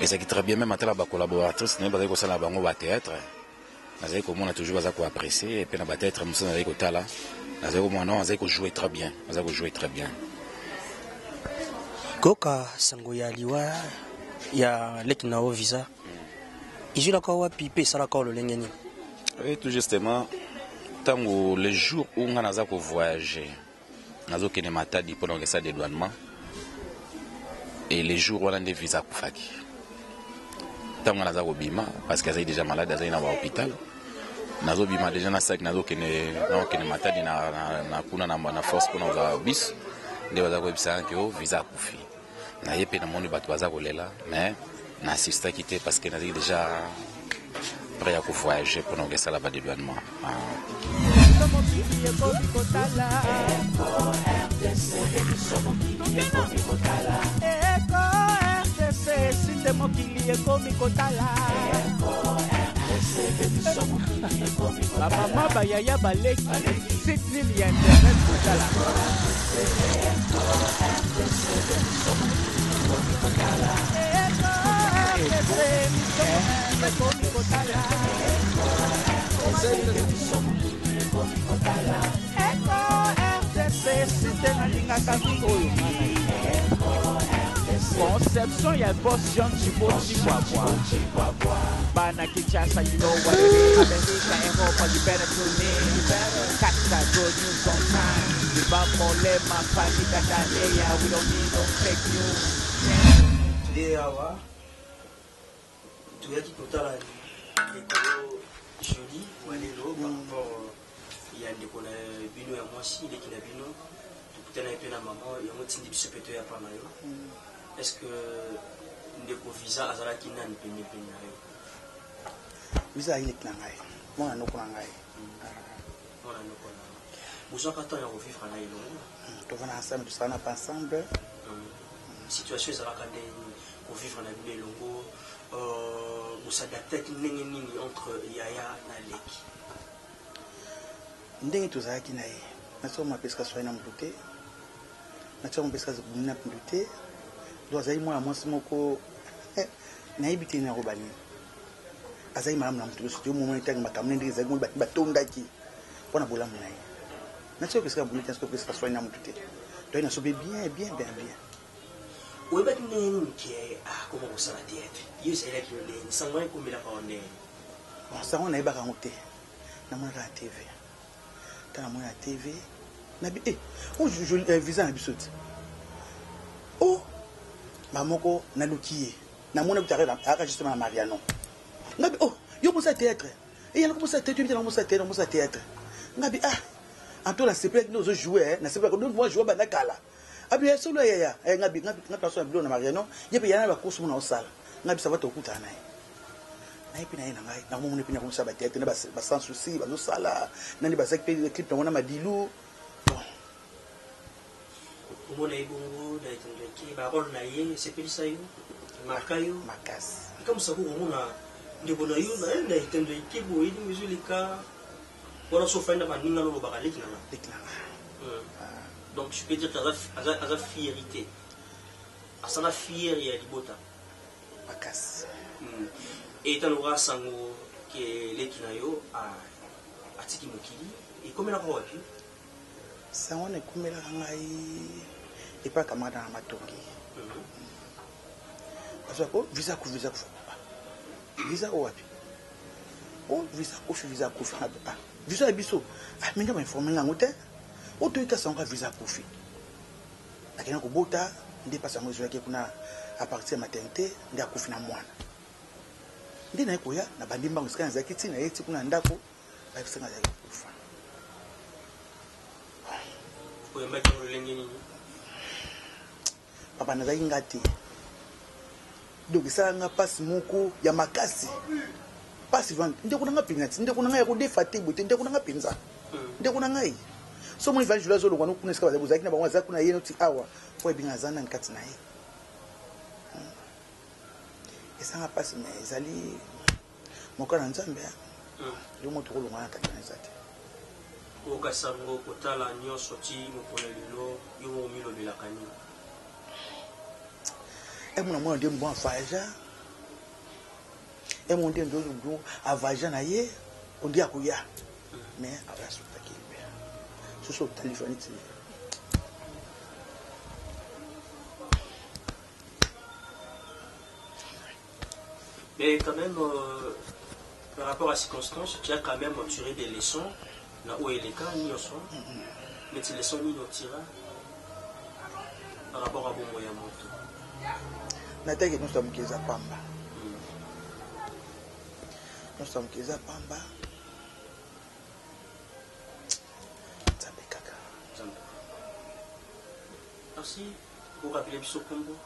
Ezalaki très bien. Même atala bacollaboratrice na ye bazali kosala na bango bathéâtre, nazali komona toujours baza koapprécier. Mpe na bathéâtre mosusu nazali kotala, nazali komona non, azali kojouer très bien, azali kojouer très bien. Koyoka sango ya liwa ya leki na yo Visa, ezwilaka wapi mpe esalaka lolenge nini? Oui, tout justement, ntango le jour où nga naza kovoyage, nazokende Matadi mpona kokesa dédouanement, et le jour wana nde Visa akufaki. Ntango nga naza kobima, parce que azali déjà malade, azali na bahôpital, nazobima déjà na sac, nazokende Matadi na kuna na force mpona kozala bus, nde baza koyebisa ke o Visa akufi. Na ye mpe namoni bato baza kolela, mais na assistaki te parce que nazali déjà prêt ya kovoyage mpona kokesala badédouanement. Mokili ekomi kotala Eko RDC, site mokili ekomi kotala. Bamama, bayaya, baleki, site nini ya internet kotala? Eko RDC, ekomi kotala. Eko RDC, site nalingaka mingi oyo nga na ye. Conception ya boss John Chibo Chihuahua. Bana Kinshasa, you know what it is. America, Europa, you better tune in. Catch that good news on time. Viva Molema, Fanika Danea. We don't need no fake news. Toye awa, toyaki kotala ndeko Joli Walelo par rapport ya ndeko na bino ya mwasi, leki na bino. Tokutana ye mpe na mama yango, tindi biso mpe toya pa na yo. Est ce que ndeko Visa azalaki nani penepene na yo? Visa azalaki leki na ngai, mwana noko na ngai. Mwana noko na yo. Bozwaka ntango ya kovivre na elongo? Tovanda ensemble, tosala na pa ensemble. Situation ezalaka ndenge nini kovivre na bino elongo? Bosadaptaki ndenge nini entre yaya na leki? Ndenge tozalaki na ye, natika mapesika swai na motu te, natika mapesika na motu te. Donc azali mwana mwasi moko, nayebi te nakoba nini. Azali malamu na motu nyonso te. Omomona ntango makambo ndenge ezalaki, moni bato batondaki mpo na bolamu na ye. Natika kopesika bulu te, natika kopesika swai na motu te. Toyei na so mpe bien, bien, bien, bien. Oyebaki ndenge nini ke akoma kosala théâtre? Yo ezalelaki yo ndenge sango wana ekomelaka yo ndenge? Bon, sango nayebaka yango te, namonaka na TV. Ntango namoni na TV, nabi e o Visa na biso ti o bamoko, naluki ye, namoni akuti ayaka justement na Mariano. Ngabi: "Oh, yo mosala théâtre?" Eyana komosala théâtre, yobi te na théâtre, mosala théâtre. Ngabi: "Ah, anto nasepelaki nde ozojoue, nasepelaki donc moi joue banda kala." Abi: "Ya solo yaya?" Ngabi: "Ngabi naso na bilo na Mariano, ye mpe yana na bacourse mona osala." Ngabi: "Ça va, tokutana na ye." Naye mpe na ye na ngai nakomomona mpe nakomosala bathéâtre na basans souci, bazosala nani, bazalaki mpe clip yango na Madilu. Bon. Omona ye bongo na etandaki barole na ye, esepelisa yo, marka yo? Makasi. Ekamwisaka komona ndeko na yo na etando eke boye, ndenge ezoleka wana, so ofandi na baninga, nolobaka leki na nga. Leki na nga. Donc je peux dire que aza fierté, asala fier ya libota. Makasi. Etaloka sango ke leki na yo atiki mokili, ekomelaka wapi? Sango wana ekomelaka ngai epai camarade na Matongi. Azwako Visa kufi, Visa kufi. Visa o wapi? O Visa kufi, Visa kufi. Ah, Visa ya biso. Ah, mingi bainforme ngango te. O toyika sango ka Visa kufi, akenda kobota, nde mpasi yango ezwaki kuna à partir ya maternité, nde akufi na mwana. Nde naye koya na bandi mbango esika nazalaki, ntina ye ti kuna na ndako, bayebisanga azalaki kokufa. Oyambaki yango lolenge nini? Papa, nazalaki nga te. Donc esalanga mpasi moko ya makasi, mpasi vraiment. Ndeko na nga mpenza ti, ndeko na ngai ya kodefa te boye te, ndeko na nga mpenza, ndeko na ngai. So omoni Vani Jolie azolongwa no kuna esika bazali bozalaki na bango aza kuna ye noti awa po ebinga aza nani kati na ye. Esanga mpasi me ezali moka na Nzambe. Yo moto okolongwa na kati na eza te. Koyoka sango, kotala nyonso ti mokolo ya lelo, yo moko omilobelaka nini? Emona mwana nde mbo avoyagea, emona nde ndo ndo avoyagea na ye ondi akoya mais aoya asukaki libela soso otali fa neti Mais quand même, par rapport à circonstances, tu as quand même tiré des leçons na oyo eleka nyonso. Neti leçon nini otira par rapport à bomoi ya moto? Nataki nyonso ya moke eza pamba, nyonso ya moke eza pamba, Nzambe kaka. Nzambe. Merci. Orappeler biso kombo.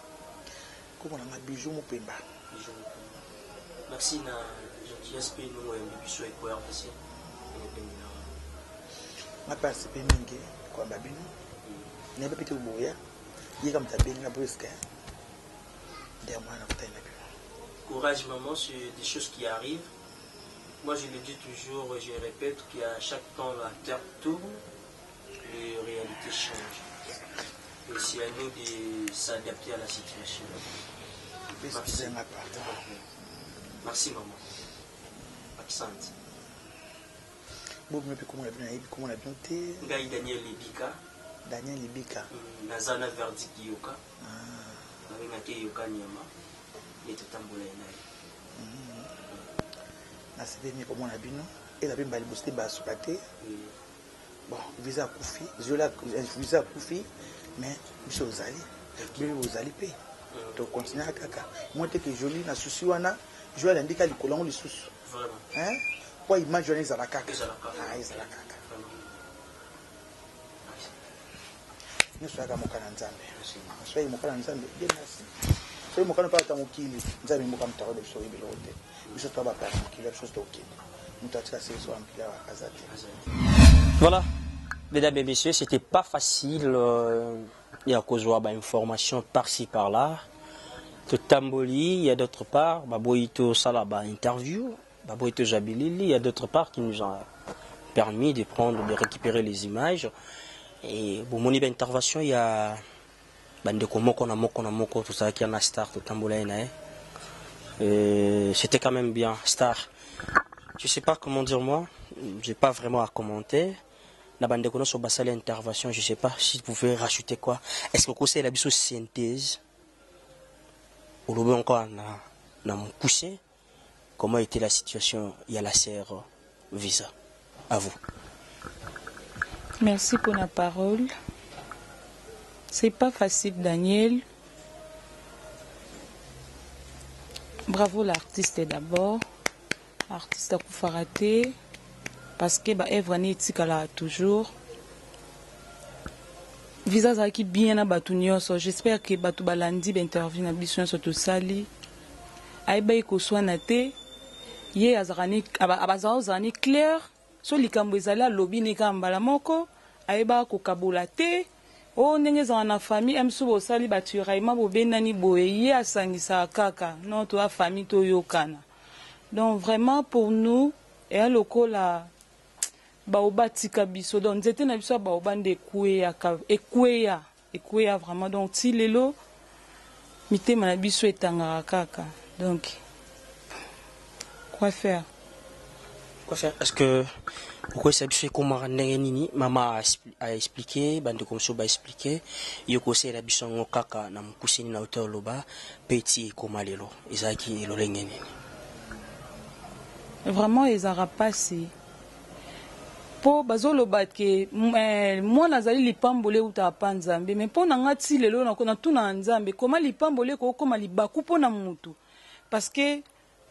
Kombo na nga Bijou Mupemba. Bijou Mupemba. Merci na gentillesse mpe ndongo oyambi biso Eko RDC pene na nga mpe asepe mingi koyamba bino. Nayebi mpe te boya ye kaka moto abengi nga brusque nde ya mwana nakutani na bino. Courage maman, c'est des choses qui arrivent. Moi je le dis toujours et je répète qu'à chaque temps la terre tourne, les réalités changent. Et c'est à nous de s'adapter à la situation. Excusez moi, pardon. Merci maman. Accent. Bobino mpe komona bino nayebi komona bino te. Ngai Daniel Lebika. Daniel Lebika. Naza na verdict yoka. Babengaki yoka nyama. Nde totambola ye na ye. Nasepeli mingi komona bino. Eza mpe mbala liboso te basuka te. Bon, visa akufi, zola visa akufi, mais biso ozali. Bino bozali mpe. Tokontinue kaka. Moi te ke joli na souci wana, joli alandi ka likolo yango lisusu. Hein? Po image wana ezala kaka. Ah, ezala kaka. Nyonso yaka moka na Nzambe. Soki moka na Nzambe, Dieu merci. Soki moka na pata mokili, Nzambe moka mutako de biso oyebi eloko te. Biso to ba pata mokili, biso tokende. Moto atika se biso mokili awa aza te. Voilà, mesdames et messieurs, c'était pas facile ya kozwa ba information par-ci par-là. Totamboli, il y a d'autre part, baboyi tosala ba interview, baboyi tozwa bilili, il y a d'autre part qui nous ont permis de prendre, de récupérer les images. Et bomoni ba intervention ya bandeko moko na moko na moko tozalaki na star totambola ye na ye. C'était quand même bien, star. Je sais pas comment dire moi, j'ai pas vraiment à commenter. Na bandeko nyonso basali intervention, je sais pas si vous pouvez rajouter quoi. Est-ce que okosala biso synthèse? Olobi encore na mokuse, comment était la situation ya la sœur Visa? À vous. Merci pour la parole. C'est pas facile, Daniel. Bravo l'artiste d'abord. Artiste akufaka te parce que ba œuvre ni etikala toujours. Visa azalaki bien na bato nyonso. J'espère que bato balandi ba interview na biso nyonso tosali. Ayebaki koswana te. Ye azalaka ni abazala ozala ni clair. So likambo ezali alobi ne kaka mbala moko. Ayebaka kokabola te. O ndenge ezalaka na famille msu bosali ba tiraillement bobendani boye ye asangisaka kaka. Non toza famille toyokana. Donc vraiment pour nous eya lokola baoba tika biso. Donc nzete na biso ya baoba nde ekweyaka, ekweya, ekweya vraiment. Donc ti lelo mitema na biso etangaka kaka. Donc quoi faire? Quoi faire? Est-ce que okoyesa biso ekomaka ndenge nini? Mama a expliqué, bandeko mosusu ba expliqué, yo kosalela biso yango kaka na mokuse nini auta oloba mpe ti ekoma lelo ezalaki elolenge nini? Vraiment ezalaka pasi po bazoloba ke mwana azali lipamboli eutaka pa Nzambe, mais mpo na nga ti lelo natuna na Nzambe koma lipamboli ekokoma libaku mpo na mutu, parce que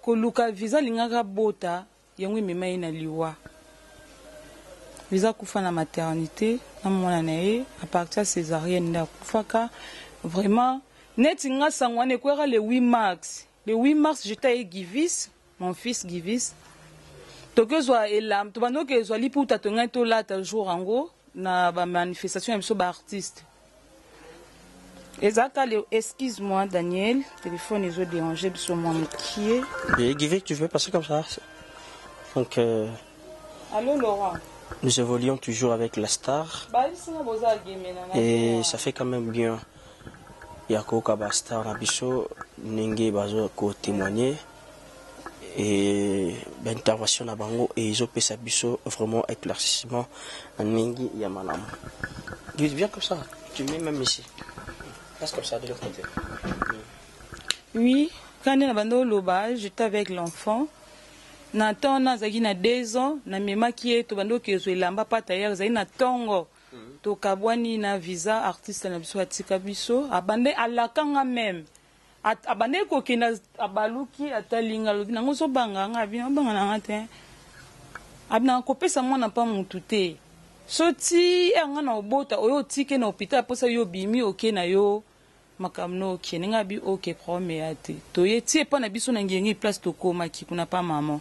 koluka visa alingaka bota yango emema ye na liwa. Visa akufa na maternité na mwana na ye à partir ya césarienne nde akufaka. Vraiment neti nga sango wana ekweyaka le 8 mars. Le 8 mars j'étais avec Givis, mon fils Givis. Tokezwa elam, tobanda okezwa liputa tongai tolata jour yango. na ba manifestation ya biso ba artiste. Ezalaka le excuse moi Daniel, téléphone ezo déranger biso mwa mokie. Et Guy, tu veux passer comme ça? Donc Allô Laurent. Nous évoluons toujours avec la star. Bayebisi nga boza agemena na Et ça fait quand même bien. Ya koyoka ba star na biso ndenge bazo ko témoigner et ba intervention na bango et ezopesa biso vraiment éclaircissement na ndenge ya malamu. Guy, viens comme ça, tu mets même ici. Passe comme ça de l'autre côté. Oui, quand na bando oloba, j'étais avec l'enfant. Na ntango wana azalaki na 2 ans, namemaki ye, tobandi okezwa elamba pa tailleur, ezali na ntongo. Tokabwani na Visa, artiste na biso atika biso, abande alakanga même. Abandaki kokende, abaluki, atalinga, alobi nango ozobanga nga, abi obanga nanga te. Abi nanga kopesa mwana mpa mutu te. So ti nga na obota oyo otike na hôpital mposa yo obimi oke na yo makambo no okende nga abi oke problème ya te. Toye ti epa na biso na Ngengi, place tokomaki kuna pa mama.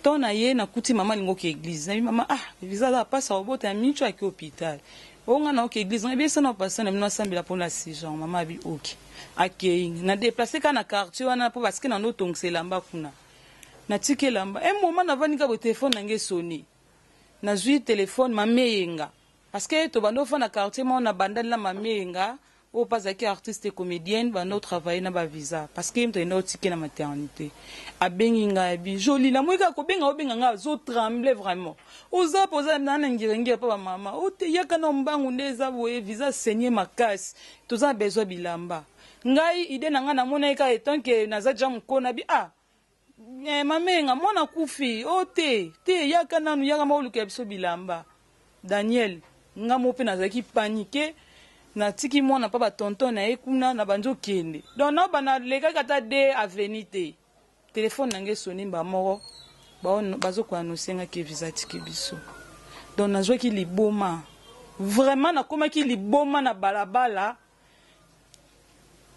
Ntango na ye nakuti mama alingi oke église, nabi mama, ah, Visa aza mpasi akobota ya micho, ake hôpital oyo nga na oke église, nga biesa na pasa na bino asambela mpona sigeon. Mama abi oke akei na déplace kaka na quartier wana mpo parce que na ndo otongisa elamba kuna, natiki elamba. Un moment navandi kaka boye, telefone nange esoni, nazwi telefone, Mameyenga, parce que tobandi ofanda na quartier moko na bandali na Mameyenga oyo mpe azalaki artiste et comédienne, banda otravaille na bavisa, parce que ye moto ayenda otike na maternité. Abengi ngai, abi Joli, namoyi kaka kobenga, obenga ngai azotremble vraiment, oza mpo oza na na ngiringiri mpo bamama ote yaka na mbangu nde eza boye, Visa saigné makasi, toza na besoin bilamba. Ngai idée na ngai namonaki kaka etant que naza ja mokolo, nabi ah eh, Mamenga, mwana kufi o te te, yaka nanu, yaka ma oluka biso bilamba. Daniel, nga mo mpe nazalaki paniqué, natiki mwana mpa batonton na ye kuna, na bandi okende. Donc na nalekaki ata de avenue te, telefone na ngai esoni mba moko, bazokoannonce ngaki Visa atiki biso. Donc nazwaki liboma vraiment, nakomaki liboma na balabala.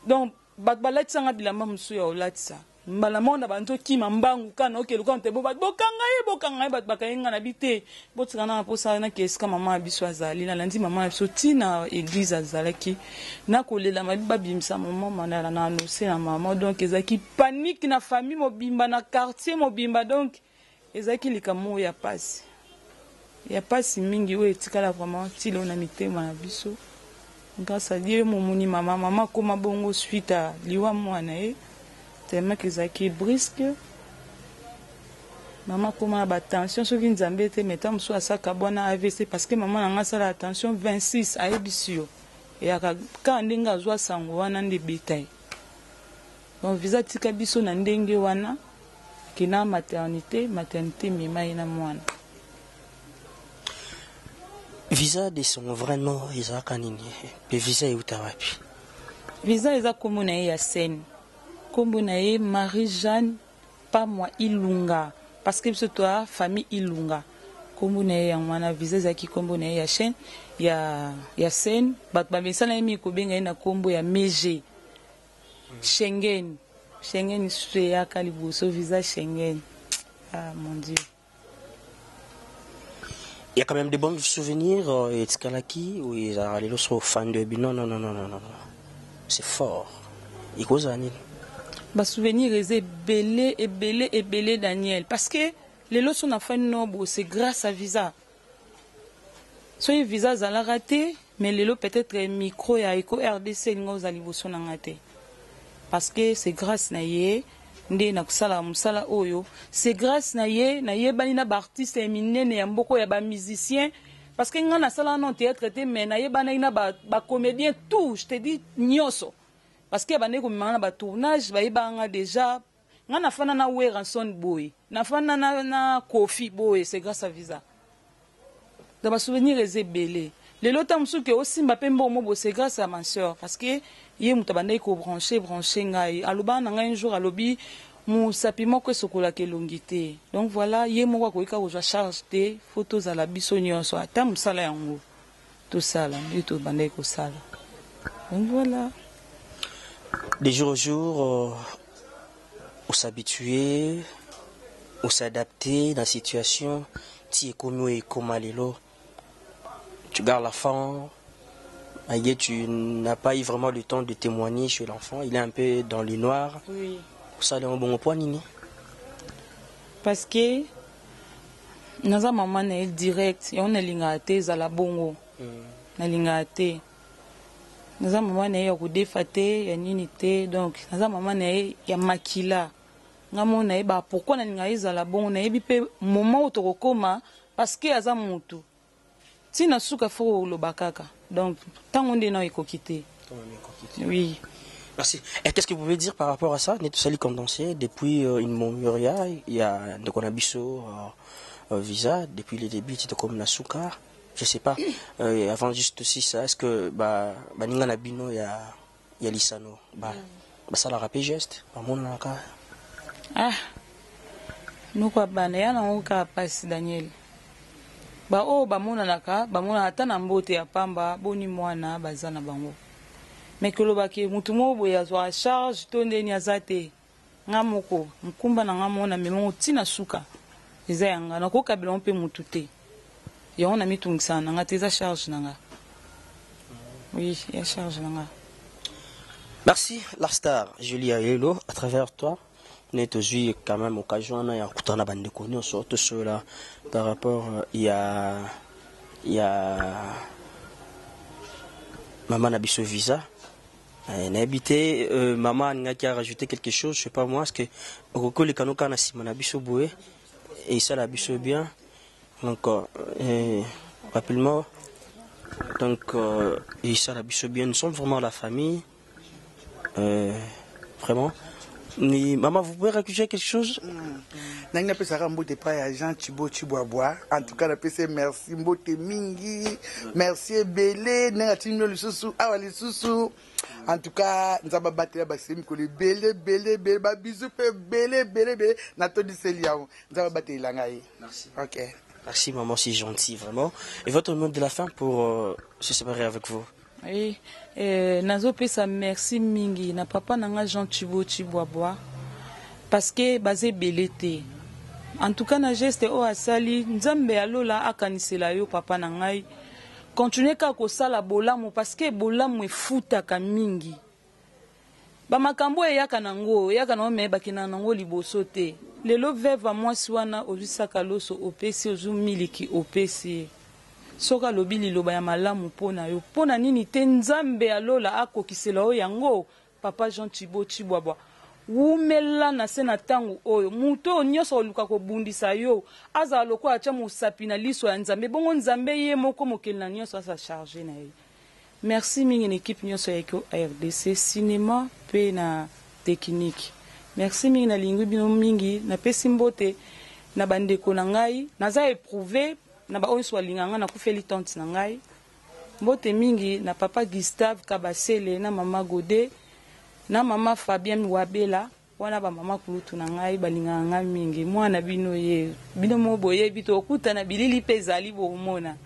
Donc bato balatisanga bilamba mosusu ya kolatisa mbala moko na bandi okima mbangu kana okeluka te, bo bato bokanga ye, bokanga ye, bato bakangi nga na bi te, botika na mposa nake esika mama ya biso azali. Nalandi mama ya biso ntina église azalaki nakolela, mabi babimisa mama mandala na annonce na mama. Donc ezalaki panique na famille mobimba, na quartier mobimba. Donc ezalaki likambo oyo ya pasi, ya pasi mingi, oyo etikala vraiment tilo na mitema na biso. Grâce à Dieu, momoni mama, mama akóma bongo suite à liwa mwana ye, tellement que ezalaki brusque. Mama akóma na batension, soki Nzambe te, mais ta mosusu asaka bwana AVC, parce que mama na nga asala attention 26, ayebisi yo eyaka kaka ndenge azwa sango wana nde ebeta ye. Donc Visa tika biso na ndenge wana, kena maternité, maternité emema ye na mwana. Visa de son vrai nom ezalaka nini mpe Visa euta wapi? Visa eza nkombo na ye ya scène, nkombo na ye Marie Jeanne Pamwa Ilunga, parce que biso toa famille Ilunga. Nkombo na ye yango wana. Visa ezalaki nkombo na ye ya chaîne ya scène. Bato bamesana ye mingi kobenga ye na nkombo ya Mege Schengen. Schengen lisusu eyaka liboso, Visa Schengen, ah mon Dieu. Il y a quand même de bons souvenirs etikalaki oyo ezalaka lelo so ofandi oyebi non, non, non, non, non, non, c'est fort, ekozala nini? Basouvenir eza ebele, ebele, ebele, Daniel, parce que lelo so nafandi no boye, c'est grâce à Visa. Soki Visa azalaka te, mais lelo peut-être micro ya Eco RDC elinga ozala liboso na nga te, parce que c'est grâce na ye nde nakosala mosala oyo, c'est grâce na ye nayebani na baartiste ya minene ya mboka, ya bamusicien, parce que nga nasala non théâtre te, mais nayebanaki na bacomédien tout, je te dis nyonso, parce que bandeki komemanga na batournage, bayebaka nga déjà. Nga nafanda na Werrason boye, nafanda na Kofi boye, c'est grâce à Visa. Donc basouvenir eza ebele. Lelo ta mosusu ke osimba mpe mbongo mo boye, c'est grâce à ma sœur, parce que ye moto abandaki kobranche branche ngai. Alobaka na ngai un jour, alobi mosapi moko esokolaka elongi te. Donc voilà, ye moko akoki kaka kozwa charge te, faut tozala biso nyonso, ata mosala yango tosala nde tobandaki kosala. Donc voilà. De jour au jour, os'habituer, os'adapter na situation ti ekomi oyo ekoma lelo. Tu gardes l'enfant. Malgré tu n'as pas eu vraiment le temps de témoigner chez l'enfant. Il est un peu dans le noir. Oui. Osala yango bongo mpo nini? Parce que naza mama na ye direct, yango nalingaka te ezala bongo. Nalingaka te, naza mama na ye ya kodefa te, ya nini te. Donc naza mama na ye ya makila, nga moko nayebaka pourquoi nalingaka ezala bongo. Nayebi mpe moment oyo tokokóma, parce que aza motu ntina suka, fo koloba kaka. Donc ntango nde nao ekoki te, oui. Merci. Et qu'est-ce que vous pouvez dire par rapport à ça? Neto Sali condensé, depuis une Moria, il y a ndeko na biso visa, depuis le début, c'était comme na suka. Je sais pas. Avant juste aussi ça, est-ce que ba baninga na bino ya lisano ba basala rapé geste, ba mona ka? Ah, noko bana ya nango kaka mpasi, Daniel. Baoyo bamonanaka, bamonana ata na mbote ya pamba, boni mwana baza na bango. Me kolobaki motu moko boye azwaka charge to ndeni aza te. Nga moko mokumba na nga moko na memongo ntina suka eza ya nga, nakokabela ngo mpe motu te. Yango na mitungisaka na nga te, eza charge na nga, oui, ya charge na nga. Merci la star Julia Yelo, à travers toi ne tozwi quand même occasion wana ya kokutana na bandeko nyonso, tosolola par rapport ya mama na biso Visa. Nayebi te, mama alingaki arajouter quelque chose, je sais pas moi, ce que okoki oleka no kaka na nsima na biso boye, esala biso bien. Donc rapidement, donc esala biso bien. Nous sommes vraiment la famille, vraiment. Ni, maman, vous pouvez rajouter quelque chose? Ndenge napesaka mbote epai ya Jean Chibo Chibwabwa, en tout cas napesi ye merci, mbote mingi, merci ebele ndenge atindi bino lisusu awa lisusu. En tout cas Nzambe abatela baseli mikolo ebele ebele ebele, babizu mpe ebele ebele ebele. Natondiseli yango, Nzambe abatelela ngai. Ok. Merci maman, c'est gentil vraiment. Et votre mot de la fin pour se séparer avec vous? Oui, nazopesa merci mingi na papa na nga Jean Chibo Chibwabwa, parce que baza ebele te. En tout cas na geste oyo asali, Nzambe ya lola akanisela yo, papa na ngai. Continue kaka kosala bolamu, parce que bolamu efutaka mingi. Bamakambo oyo eyaka nango, eyaka nango, me bakendaka nango liboso te. Lelo veuve ya mwasi wana, ozwi saka loso opesi, ozwi miliki opesi ye, soki alobi liloba ya malamu mpo na yo, mpo na nini te Nzambe ya lola akokisela yo yango? Papa Jean Chibo Chibwabwa, wumela na se na ntango oyo. Moto oyo nyonso koluka kobundisa yo, azala lokola atya mosapi na liso ya Nzambe. Bongo Nzambe ye moko mokeli na nyonso aza charge na ye. Merci mingi na équipe nyonso ya Eko RDC cinéma mpe na technique. Merci mingi, nalingi bino mingi. Napesi mbote na bandeko na ngai, naza éprouvé na baoyo nyonso balingaka ngai. Nakufeli tante na ngai. Mbote mingi na papa Gustave Kabasele, na mama Gode, na mama Fabien Wabela wana, bamama kulutu na ngai balingaka ngai mingi. Mwana bino ye bino mo boyebi, tokutana bilili mpe ezali bomona.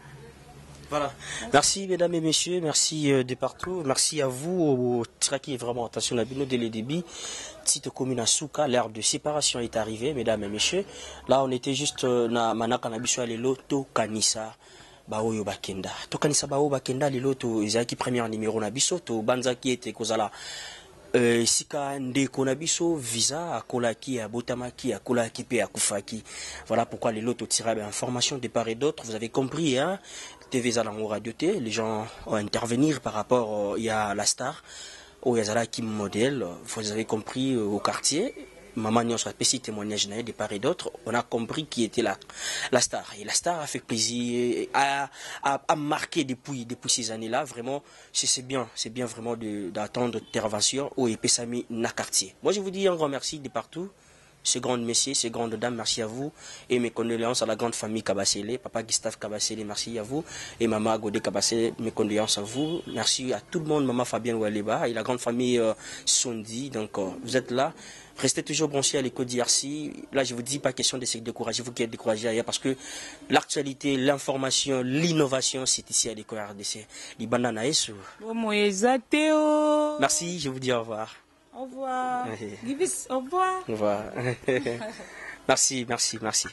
Voilà. Merci mesdames et messieurs, merci de partout. Merci à vous, qui vraiment attention à bino dès le début. Tite commune à Souka, l'heure de séparation est arrivée, mesdames et messieurs. Là, on était juste na manaka na biso lelo, tokanisa baoyo bakenda. Tokanisa baoyo bakenda. Lelo to ezalaki premier numéro na biso, to banzaki ete kozala esika ndeko na biso Visa akolaki, abotamaki, akolaki mpe akufaki. Voilà pourquoi lelo totira information de part et d'autre. Vous avez compris, hein? TV eza nango radio te. Les gens ont intervenir par rapport ya la star oyo azalaki modèle, vous avez compris, au quartier. Maman nyonso apesi témoignage na ye de part et d'autre. On a compris qui était la star, et la star a fait plaisir, a marqué depuis ces années-là. Vraiment, c'est bien, c'est bien vraiment d'attendre intervention oyo epesami na quartier. Moi, je vous dis un grand merci de partout, ces grandes messieurs, ces grandes dames, merci à vous. Et mes condoléances à la grande famille Kabasele, papa Gustave Kabasele, merci à vous. Et maman Godé Kabasele, mes condoléances à vous. Merci à tout le monde, maman Fabienne Waleba et la grande famille Sondi. Donc, vous êtes là. Restez toujours branchés à l'Éco DRC. Là, je vous dis, pas question de se décourager, vous qui êtes découragés ailleurs, parce que l'actualité, l'information, l'innovation, c'est ici à l'Éco RDC. Libanda na Yesu. Merci, je vous dis au revoir. Au revoir. Gibis, au revoir. Au revoir. Merci, merci, merci.